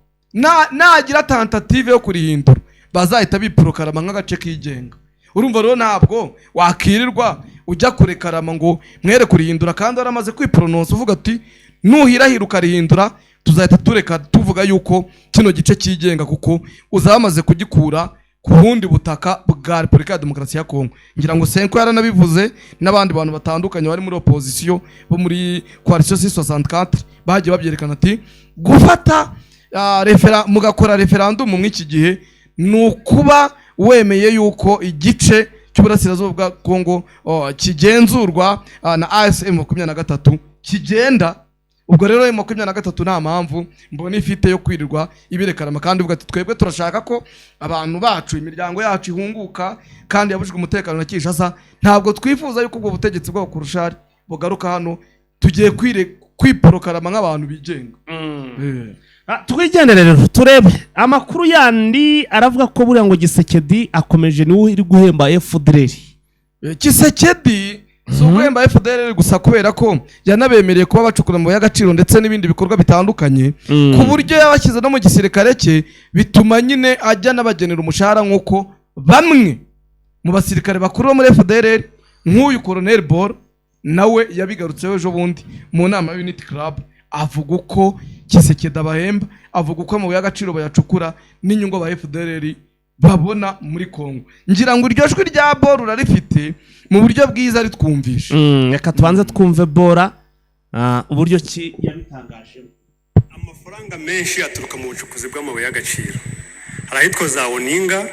Speaker 2: nagira tentative yo kurihindura bazahita biporokarama nk'agace kigenga. Urumva rero ntabwo wakirirwa ujya kurekarama ngo mwere kurihindura kandi waramaze kwiporononsa uvuga ati nuhirahira ukarihindura tuzahita tureka tuvuga yuko kino gice cyigenga, kuko uzaba wamaze kugikura ku bundi butaka bwa Repubulika ya Demokarasi ya Kongo. Ngira ngo Senko yaranabivuze n'abandi bantu batandukanye bari muri opozisiyo bo muri coalition 664 bagiye babyerekana, ati gufata mugakora referandumu mw'iki gihe ni ukuba wemeye yuko igice cy'uburasirazuba bwa Kongo kigenzurwa na AFC M23 kigenda. Ubwo rero M23 nta mpamvu mbona ifite yo kwirirwa ibirekarama kandi ivuga ati twebwe turashaka ko abantu bacu, imiryango yacu ihunguka kandi yabujijwe umutekano na Kinshasa, ntabwo twifuza yuko ubwo butegetsi bwabo kurushari bugaruka hano, tugiye kwiporokarama nk'abantu bigenga.
Speaker 1: Twigendere rero turebe amakuru yandi. Aravuga ko buriya ngo Gisekedi akomeje, niwe uri guhemba FDR.
Speaker 2: Kisekedi si uguhemba FDR gusa, kubera ko yanabemereye kuba bacukura amabuye y'agaciro ndetse n'ibindi bikorwa bitandukanye, ku buryo yabashyize no mu gisirikare cye, bituma nyine ajya anabagenera umushahara, nk'uko bamwe mu basirikare bakuru bo muri FDR nk'uyu Colonel Bor nawe yabigarutseho ejo bundi mu nama ya Unity Club, avuga uko Kisekedi abahemba, avuga uko amabuye y'agaciro bayacukura n'inyungu aba FDR babona muri Congo. Ngira ngo iryo jwi rya Bor urarifite mu buryo bwiza ritwumvisha.
Speaker 1: Reka tubanze twumve Bora uburyo ki yabitangajemo.
Speaker 3: Amafaranga menshi aturuka mu bucukuzi bw'amabuye y'agaciro. Hari ahitwa za Oninga,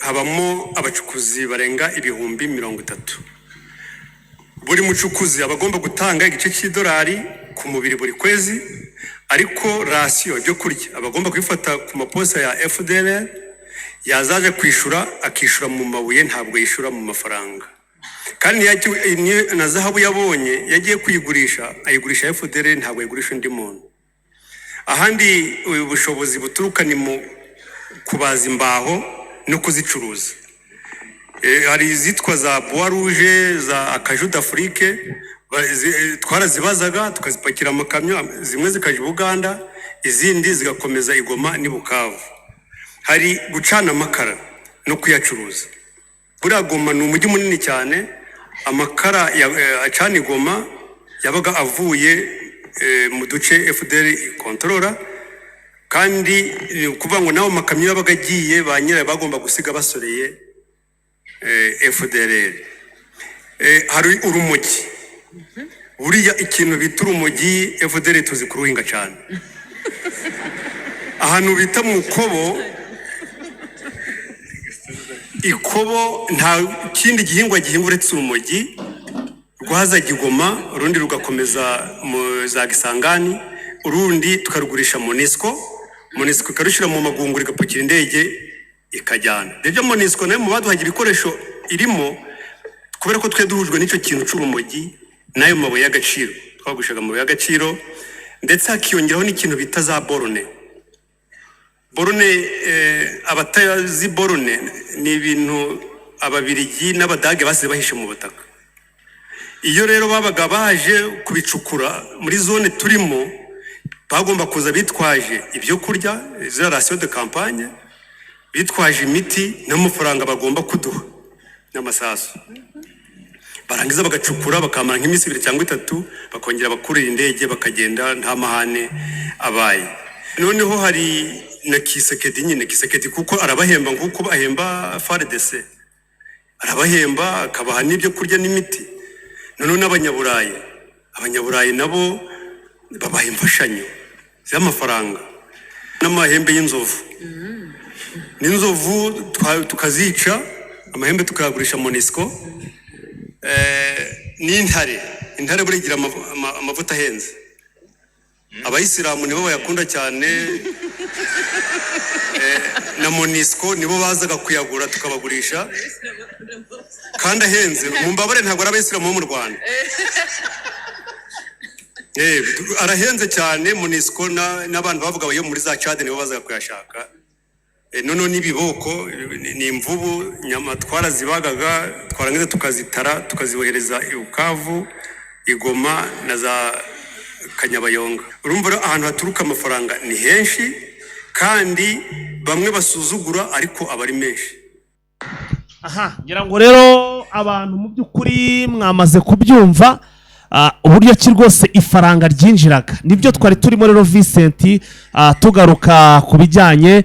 Speaker 3: habamo abacukuzi barenga 30,000. Buri mucukuzi aba agomba gutanga igice cy'idolari ku mubiri buri kwezi, ariko ration, ibyo kurya, aba agomba kubifata ku maposita ya FDLR, yazaje kwishyura akishyura mu mabuye, ntabwo yishyura mu mafaranga. Kandi na zahabu yabonye yagiye kuyigurisha, ayigurisha FDLR, ntabwo ayigurisha undi muntu. Ahandi ubu bushobozi buturuka ni mu kubaza imbaho no kuzicuruza. Hari izitwa za bois rouge, za acajou d'Afrique, twarazibazaga tukazipakira amakamyo, zimwe zikajya i Buganda, izindi zigakomeza i Goma n'i Bukavu. Hari gucana amakara no kuyacuruza. Buriya Goma ni umujyi munini cyane. Amakara acana i Goma yabaga avuye mu duce FDLR ikontorora, kandi ni ukuvuga ngo nawe amakamyo yabaga agiye, ba nyirayo bagomba gusiga basoreye FDLR. Hari urumogi. Buriya ikintu bita urumogi, FDLR tuzi kuruhinga cyane. Ahantu bita mu Kobo, ikobo nta kindi gihingwa gihingwa uretse urumogi. Rwazaga i Goma, urundi rugakomeza mu za Gisangani, urundi tukarugurisha MONUSCO, MONUSCO ikarushyira mu magunguru, igapakira indege ikajyana. Ibyo MONUSCO nayo mu baduhaga ibikoresho irimo, kubera ko twe duhujwe n'icyo kintu cy'urumogi n'ayo mabuye y'agaciro. Twagurishaga amabuye y'agaciro, ndetse hakiyongeraho n'ikintu bita za borne. Borne, abatazi borne, ni ibintu Ababirigi n'Abadage basize bahishe mu butaka. Iyo rero babaga baje kubicukura muri zone turimo, bagomba kuza bitwaje ibyo kurya, za ration de campagne, bitwaje imiti n'amafaranga bagomba kuduha n'amasasu. Barangiza bagacukura, bakamara nk'iminsi 2 cyangwa 3, bakongera bakurira indege, bakagenda nta mahane abaye. Noneho hari na Tshisekedi nyine. Tshisekedi kuko arabahemba nk'uko bahemba FARDC, arabahemba akabaha n'ibyo kurya n'imiti. Noneho n'Abanyaburayi, Abanyaburayi nabo babaha imfashanyo z'amafaranga n'amahembe y'inzovu. N'inzovu tukazica, amahembe tukayagurisha MONUSCO. N'intare, intare buriya igira amavuta ahenze. Abayisilamu nibo bayakunda cyane. Na MONUSCO nibo bazaga kuyagura, tukabagurisha kandi ahenze. Mu mbabare, ntabwo ari abayisilamu bo mu Rwanda. Arahenze cyane. MONUSCO n'abantu bavuga yo muri za Tchad nibo bazaga kuyashaka. Noneho n'ibiboko, ni imvubu, nyama twarazibagaga, twarangiza tukazitara, tukazibohereza i Bukavu, i Goma na za Kanyabayonga. Urumva rero ahantu haturuka amafaranga ni henshi, kandi bamwe basuzugura, ariko aba ari menshi.
Speaker 1: Aha ngira ngo rero abantu mu by'ukuri mwamaze kubyumva, uburyo ki rwose ifaranga ryinjiraga. Nibyo twari turimo rero, Vincent, tugaruka ku bijyanye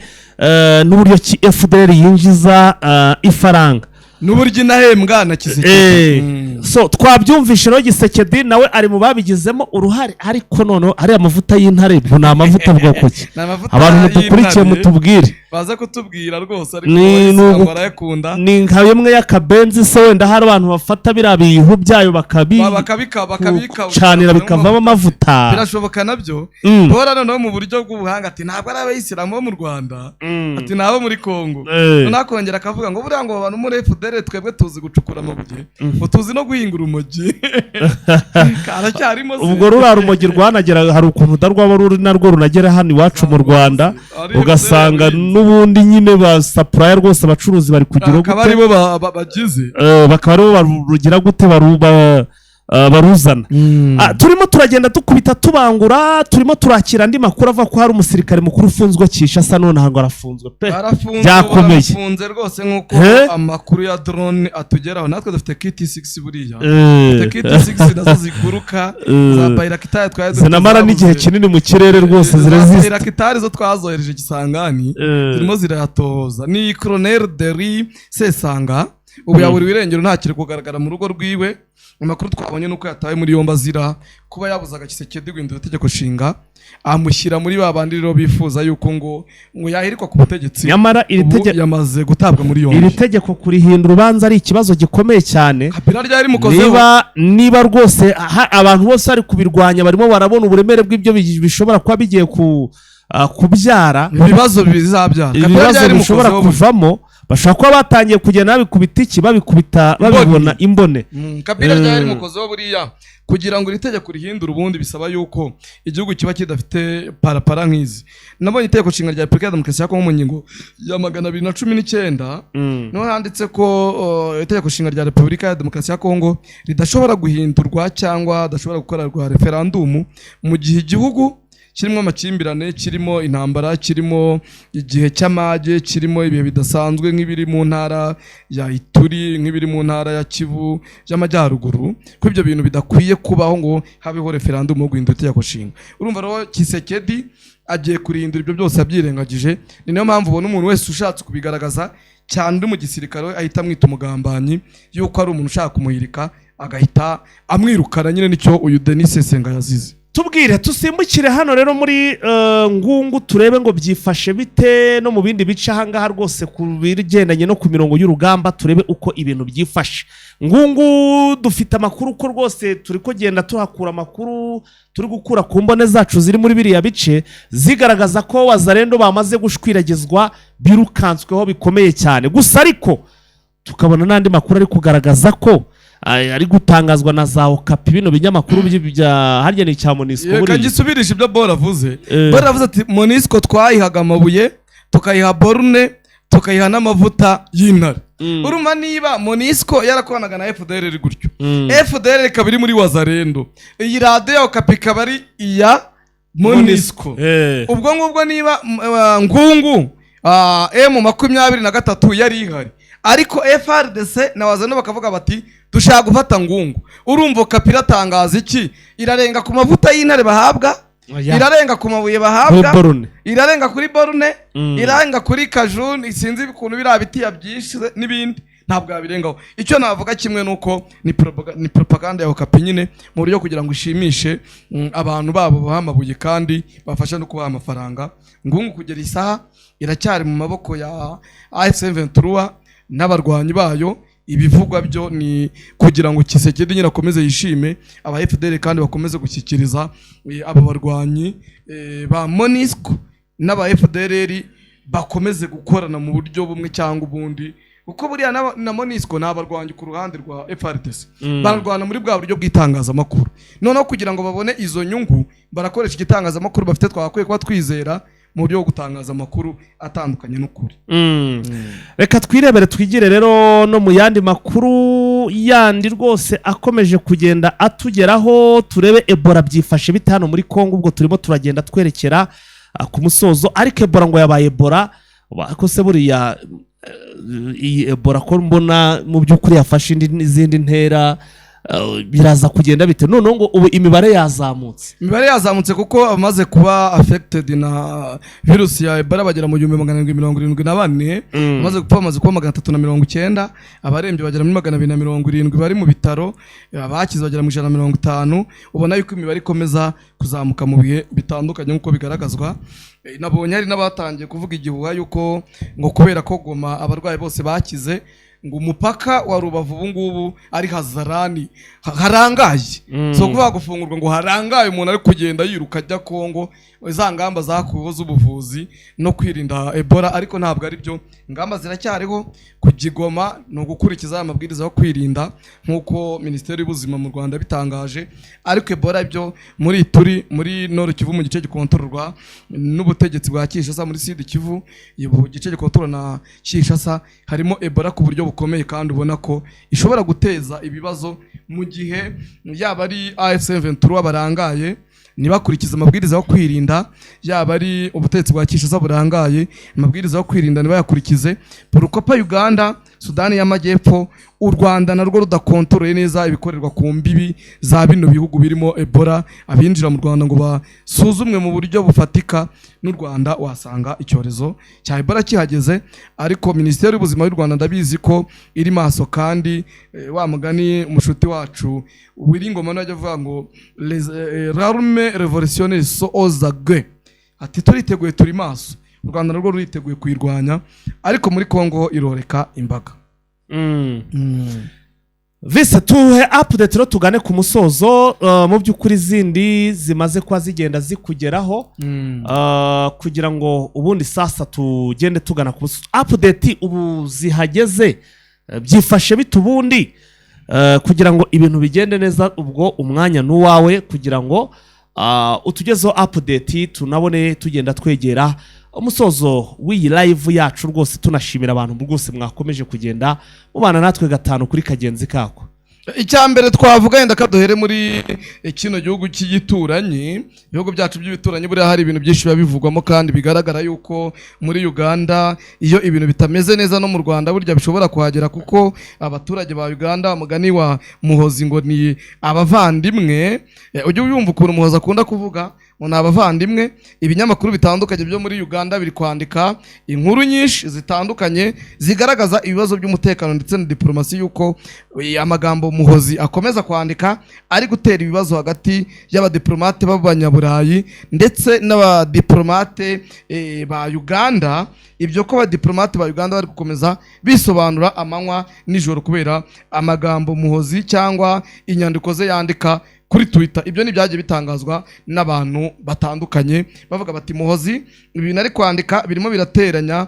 Speaker 1: n'uburyo ki FDLR yinjiza ifaranga
Speaker 2: n'uburyo inahembwa na Tshisekedi.
Speaker 1: So twabyumvishe rero, Tshisekedi nawe ari mu babigizemo uruhare. Ariko noneho ariya mavuta y'intare, ibyo ni amavuta bwoko ki?
Speaker 2: Ni amavuta
Speaker 1: Abantu mudukurikiye
Speaker 2: y'intare.
Speaker 1: mutubwire.
Speaker 2: Baza kutubwira rwose, ariko
Speaker 1: Ni
Speaker 2: abayisilamu barayakunda.
Speaker 1: Ni nka bimwe y'akabenzi se? Wenda hari abantu bafata biriya bihu byayo bakabi
Speaker 2: Bakabika
Speaker 1: canira bikavamo amavuta.
Speaker 2: Birashoboka nabyo. Bora noneho mu buryo bw'ubuhanga ati ntabwo ari abayisilamu bo mu Rwanda, ati ni abo muri Kongo. Noneho akongera akavuga ngo buriya ngo abantu muri FDLR twebwe tuzi gucukura amabuye, ngo tuzi no guhinga urumogi. Karacyarimo se.
Speaker 1: Ubwo ruriya rumogi rwanagera, hari ukuntu rwaba ruri narwo runagera hano iwacu mu Rwanda,
Speaker 2: Ari
Speaker 1: ugasanga
Speaker 2: FDLR.
Speaker 1: n'ubundi nyine ba supplier rwose, abacuruzi bari kugira
Speaker 2: akaba
Speaker 1: gute?
Speaker 2: aribo bagize.
Speaker 1: Bakaba aribo barugira gute, baruzana. Turimo turagenda dukubita tubangura, turimo turakira andi makuru ava ko hari umusirikare mukuru ufunzwe Kinshasa. None ngo arafunzwe pe.
Speaker 2: Barafunze.
Speaker 1: Byakomeye.
Speaker 2: Barafunze rwose nk'uko
Speaker 1: He?
Speaker 2: amakuru ya drone atugeraho. Natwe dufite KT6 buriya. Dufite KT6 nazo ziguruka, za Bayraktar twari dufite
Speaker 1: Zinamara
Speaker 2: zabuze.
Speaker 1: n'igihe kinini mu kirere rwose.
Speaker 2: Za
Speaker 1: Ziresisita.
Speaker 2: Bayraktar zo twazohereje Kisangani, zirimo zirayatoza. Ni Colonel Deri Sesanga, ubu yaburiwe irengero, ntakiri kugaragara mu rugo rwiwe. Amakuru twabonye nuko yatawe muri yombi azira kuba yabuzaga Tshisekedi guhindura itegeko nshinga, amushyira muri ba bandi rero bifuza yuko ngo yahirikwa ku butegetsi.
Speaker 1: Nyamara iri
Speaker 2: Ubu yamaze gutabwa muri yombi.
Speaker 1: Iri tegeko kurihindura urubanza ari ikibazo gikomeye cyane.
Speaker 2: Kabila ryari mukozeho.
Speaker 1: Niba rwose abantu bose bari kubirwanya, barimo barabona uburemere bw'ibyo bishobora kuba bigiye kubyara.
Speaker 2: Ibibazo bizabyara Kabila
Speaker 1: Ibibazo
Speaker 2: ryari
Speaker 1: bishobora
Speaker 2: mukozeho.
Speaker 1: kuvamo, bashobora kuba batangiye kugenda babikubita iki, babikubita, babibona imbone.
Speaker 2: Kabila ryari mukozeho buriya. Kugira ngo iri tegeko rihindure, ubundi bisaba yuko igihugu kiba kidafite parapara nk'izi. Nabonye Itegeko Nshinga rya Repubulika ya Demokarasi ya Kongo mu ngingo ya 219, niho handitse ko Itegeko Nshinga rya Repubulika ya Demokarasi ya Kongo ridashobora guhindurwa cyangwa adashobora gukorerwa referandumu mu gihe igihugu kirimo amakimbirane, kirimo intambara, kirimo igihe cy'amage, kirimo ibihe bidasanzwe nk'ibiri mu ntara ya Ituri, nk'ibiri mu ntara ya Kivu y'Amajyaruguru, ko ibyo bintu bidakwiye kubaho ngo habeho referandumu yo guhindura Itegeko Nshinga. Urumva rero Tshisekedi agiye kurihindura, ibyo byose abyirengagije. Ni nayo mpamvu ubona umuntu wese ushatse kubigaragaza cyane uri mu gisirikare we ahita amwita umugambanyi, yuko ari umuntu ushaka kumuhirika, agahita amwirukana nyine. Nicyo uyu Denis Sesenga yazize.
Speaker 1: Tubwire, tusimbukire hano rero muri Ngungu, turebe ngo byifashe bite no mu bindi bice ahangaha rwose ku bigendanye no ku mirongo y'urugamba, turebe uko ibintu byifashe. Ngungu dufite amakuru ko rwose turi kugenda tuhakura amakuru, turi gukura ku mbone zacu ziri muri biriya bice, zigaragaza ko Wazalendo bamaze gushwiragizwa, birukansweho bikomeye cyane. Gusa ariko tukabona n'andi makuru ari kugaragaza ko ari gutangazwa na za Okapi, bino binyamakuru bya harya ni icya MONUSCO
Speaker 2: Reka
Speaker 1: buriya.
Speaker 2: ngisubirishe ibyo Bora avuze. Bora avuze ati: "MONUSCO twayihaga amabuye, tukayiha borune, tukayiha n'amavuta y'intare." Urumva niba MONUSCO yarakoranaga na FDLR gutyo, FDLR ikaba iri muri Wazalendo, iyi radiyo ya Okapi ikaba ari iya MONUSCO, ubwo ngubwo niba Ngungu M23 yari ihari, ariko FARDC na Wazalendo bakavuga bati: "Dushaka gufata Ngungu", urumva Okapi iratangaza iki? Irarenga ku mavuta y'intare bahabwa?
Speaker 1: Oya.
Speaker 2: Irarenga ku mabuye bahabwa?
Speaker 1: Kuri borune.
Speaker 2: Irarenga kuri borune, irarenga kuri kajuni, sinzi ukuntu biriya biti yabyishe n'ibindi, ntabwo yabirengaho. Icyo navuga kimwe nuko ni propaganda ya Okapi nyine, mu buryo kugira ngo ishimishe abantu babo baha amabuye kandi bafasha no kubaha amafaranga. Ngungu kugera isaha iracyari mu maboko ya AFC M23 n'abarwanyi bayo. Ibivugwa byo ni kugira ngo Tshisekedi nyine akomeze yishime, aba FDLR kandi bakomeze gushyikiriza aba barwanyi ba MONUSCO n'aba FDLR, bakomeze gukorana mu buryo bumwe cyangwa ubundi, kuko buriya na MONUSCO ni abarwanyi ku ruhande rwa FARDC, bararwana muri bwa buryo bw'itangazamakuru. Noneho kugira ngo babone izo nyungu, barakoresha igitangazamakuru bafite twagakwiye kuba twizera mu buryo bwo gutangaza amakuru atandukanye n'ukuri.
Speaker 1: Reka twirebere, twigire rero no mu yandi makuru yandi rwose akomeje kugenda atugeraho, turebe Ebola byifashe bite hano muri Congo. Ubwo turimo turagenda twerekera ku musozo, ariko Ebola ngo yabaye Ebola. Ariko se buriya iyi Ebola ko mbona mu by'ukuri yafashe n'izindi ntera, biraza kugenda bite noneho ngo ubu imibare yazamutse?
Speaker 2: Imibare yazamutse kuko abamaze kuba affected na virusi ya Ebola bagera mu 1774. Abamaze gupfa bamaze kuba 390, abarembye bagera muri 270 bari mu bitaro, abakize bagera mu 150. Ubona yuko imibare ikomeza kuzamuka mu bihe bitandukanye nk'uko bigaragazwa. Nabonye hari n'abatangiye kuvuga igihuha yuko ngo kubera ko Goma abarwayi bose bakize, ngo umupaka wa Rubavu ubu ngubu ari hazarani, harangaye. So kuvuga gufungurwa ngo harangaye, umuntu ari kugenda yiruka ajya Kongo, za ngamba zakuweho z'ubuvuzi no kwirinda Ebola, ariko ntabwo ari byo. Ingamba ziracyariho. Kujya i Goma ni ugukurikiza aya mabwiriza yo kwirinda nk'uko Minisiteri y'Ubuzima mu Rwanda bitangaje. Ariko Ebola byo muri Ituri, muri Nord Kivu, mu gice gikontororwa n'ubutegetsi bwa Kinshasa, muri Sud Kivu, mu gice gikontororwa na Kinshasa, harimo Ebola ku buryo bukomeye, kandi ubona ko ishobora guteza ibibazo mu gihe yaba ari AFC 23 barangaye ntibakurikize amabwiriza yo kwirinda, yaba ari ubutegetsi bwa Kinshasa burangaye amabwiriza yo kwirinda ntibayakurikize, Porukopa Uganda, Sudani y'Amajyepfo, u Rwanda narwo rudakontoroye neza ibikorerwa ku mbibi za bino bihugu birimo Ebola, abinjira mu Rwanda ngo basuzumwe mu buryo bufatika n'u Rwanda, wasanga icyorezo cya Ebola kihageze. Ariko Minisiteri y'Ubuzima y'u Rwanda ndabizi ko iri maso, kandi wa mugani umushuti wacu Wiringoma najya avuga ngo les l'armée révolutionnaire sont aux aguets, ati: "Turiteguye, turi maso." U Rwanda narwo ruriteguye kuyirwanya, ariko muri Congo iroreka imbaga.
Speaker 1: Vise, tuhe update rero tugane ku musozo, mu by'ukuri zindi zimaze kuba zigenda zikugeraho, kugira ngo ubundi sasa tugende tugana ku musozo. Update ubu zihageze, byifashe bite ubundi? Kugira ngo ibintu bigende neza, ubwo umwanya ni uwawe kugira ngo utugezeho update, tunabone tugenda twegera umusozo w'iyi live yacu rwose, tunashimira abantu rwose mwakomeje kugenda mubana natwe gatanu kuri kagenzi kako.
Speaker 2: Icya mbere twavuga, yenda ko duhere muri kino gihugu cy'igituranyi. Ibihugu byacu by'ibituranyi buriya hari ibintu byinshi biba bivugwamo, kandi bigaragara yuko muri Uganda iyo ibintu bitameze neza, no mu Rwanda burya bishobora kuhagera, kuko abaturage ba Uganda, umugani wa Muhozi, ngo ni abavandimwe. Ujye wumva ukuntu Muhozi akunda kuvuga ngo ni abavandimwe. Ibinyamakuru bitandukanye byo muri Uganda biri kwandika inkuru nyinshi zitandukanye zigaragaza ibibazo by'umutekano ndetse na diplomasi, yuko amagambo Muhozi akomeza kwandika ari gutera ibibazo hagati y'abadiplomate b'abanyaburayi ndetse n'abadiplomate ba Uganda. Ibyo ko abadiplomate ba Uganda bari gukomeza bisobanura amanywa nijoro kubera amagambo Muhozi cyangwa inyandiko ze yandika kuri Twitter. Ibyo ni ibyagiye bitangazwa n'abantu batandukanye, bavuga bati: "Muhozi ibintu ari kwandika birimo birateranya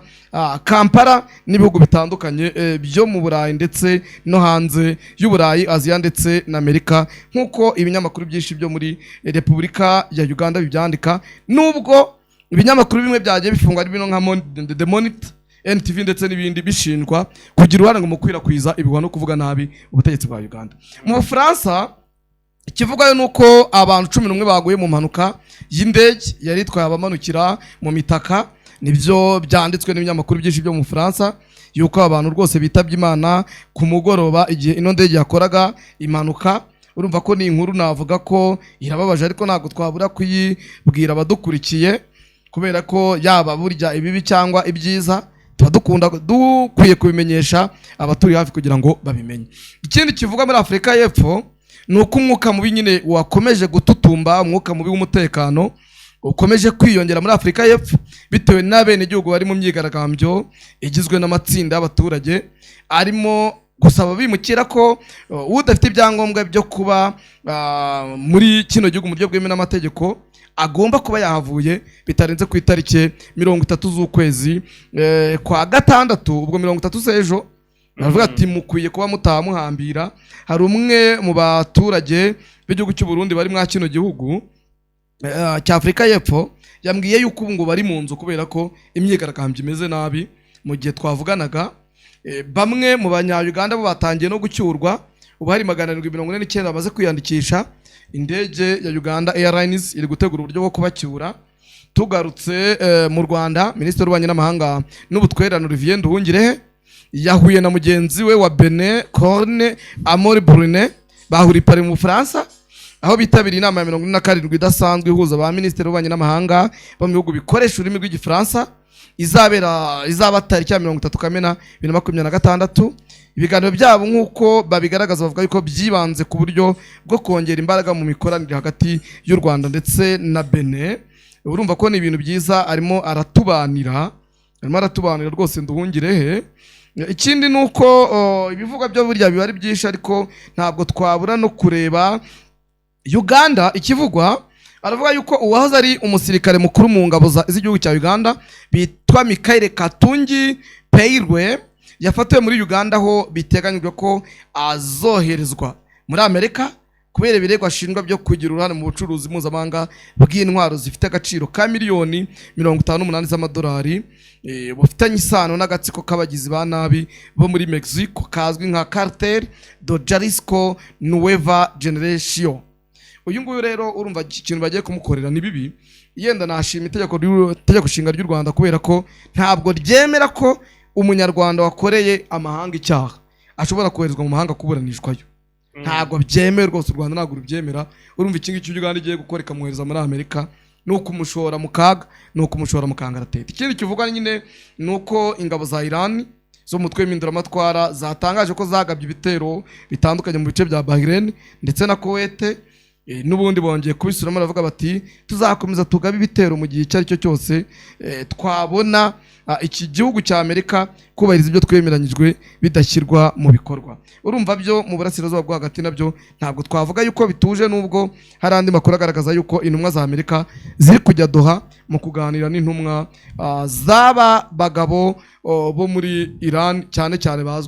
Speaker 2: Kampala n'ibihugu bitandukanye byo mu Burayi ndetse no hanze y'Uburayi, Aziya ndetse na Amerika", nk'uko ibinyamakuru byinshi byo muri Repubulika ya Uganda bibyandika, nubwo ibinyamakuru bimwe byagiye bifungwa, ari bino nka The Monitor, NTV ndetse n'ibindi, bishinjwa kugira uruhare mu gukwirakwiza ibihuha no kuvuga nabi ubutegetsi bwa Uganda. Mu Bufaransa ikivugwayo ni uko abantu 11 baguye mu mpanuka y'indege yari itwaye abamanukira mu mitaka. Nibyo byanditswe n'ibinyamakuru byinshi byo mu Bufaransa, yuko abantu rwose bitabye Imana ku mugoroba igihe ino ndege yakoraga impanuka. Urumva ko ni inkuru navuga ko irababaje, ariko ntabwo twabura kuyibwira abadukurikiye, kubera ko yaba burya ibibi cyangwa ibyiza tuba dukunda dukwiye kubimenyesha abaturi hafi kugira ngo babimenye. Ikindi kivuga muri Afurika y'Epfo ni uko umwuka mubi nyine wakomeje gututumba, umwuka mubi w'umutekano ukomeje kwiyongera muri Afurika y'Epfo, bitewe n'abenegihugu bari mu myigaragambyo igizwe n'amatsinda y'abaturage arimo gusaba bimukira ko udafite ibyangombwa byo kuba muri kino gihugu mu buryo bwemewe n'amategeko agomba kuba yahavuye bitarenze ku itariki 30 z'ukwezi kwa gatandatu, ubwo 30 z'ejo. Baravuga ati: "Mukwiye kuba mutaha muhambira." Hari umwe mu baturage b'igihugu cy'u Burundi bari mwa kino gihugu cya Afurika y'Epfo, yambwiye yuko ubu ngo bari mu nzu kubera ko imyigaragambyo imeze nabi. Mu gihe twavuganaga, bamwe mu banya-Uganda bo batangiye no gucyurwa. Ubu hari 749 bamaze kwiyandikisha. Indege ya Uganda Airlines iri gutegura uburyo bwo kubacyura. Tugarutse mu Rwanda, Minisitiri w'Ububanyi n'Amahanga n'Ubutwererane, Olivier Nduhungirehe, yahuye na mugenzi we wa Benin, Konan Amori Brune. Bahuriye i Paris mu Bufaransa, aho bitabiriye inama ya 47 idasanzwe ihuza ba minisitiri w'ububanyi n'amahanga bo mu bihugu bikoresha ururimi rw'Igifaransa, izabera izaba tariki ya 30 Kamena 2026. Ibiganiro byabo, nk'uko babigaragaza, bavuga yuko byibanze ku buryo bwo kongera imbaraga mu mikoranire hagati y'u Rwanda ndetse na Benin. Urumva ko ni ibintu byiza, arimo aratubanira rwose Nduhungirehe. Ikindi ni uko ibivugwa byo burya biba ari byinshi, ariko ntabwo twabura no kureba Uganda. Ikivugwa, aravuga yuko uwahoze ari umusirikare mukuru mu ngabo z'igihugu cya Uganda bitwa Michael Katungi Peirwe yafatiwe muri Uganda, aho biteganyijwe ko azoherezwa muri Amerika kubera ibirego ashinjwa byo kugira uruhare mu bucuruzi mpuzamahanga bw'intwaro zifite agaciro ka miliyoni 58 z'amadolari, bufitanye isano n'agatsiko k'abagizi ba nabi bo muri Mexico kazwi nka Cartel de Jalisco Nueva Generation. Uyu nguyu rero, urumva iki kintu bagiye kumukorera ni bibi. Yenda nashima itegeko nshinga ry'u Rwanda, kubera ko ntabwo ryemera ko umunyarwanda wakoreye amahanga icyaha ashobora koherezwa mu mahanga kuburanishwayo. Ntabwo byemewe rwose, u Rwanda ntabwo rubyemera. Urumva iki ngiki Uganda igiye gukora ikamwohereza muri Amerika ni ukumushora mu kaga, ni ukumushora mu kangaratete. Ikindi kivugwa nyine ni uko ingabo za Iran zo mu mutwe w'impinduramatwara zatangaje ko zagabye ibitero bitandukanye mu bice bya Bahrain ndetse na Kuwait. N'ubundi bongeye kubisubiramo, baravuga bati: "Tuzakomeza tugabe ibitero mu gihe icyo ari cyo cyose twabona iki gihugu cya Amerika kubahiriza ibyo twemeranyijwe bidashyirwa mu bikorwa." Urumva byo mu burasirazuba bwo hagati nabyo ntabwo twavuga yuko bituje, nubwo hari andi makuru agaragaza yuko intumwa za Amerika ziri kujya Doha mu kuganira n'intumwa z'aba bagabo bo muri Iran cyane cyane bazwi.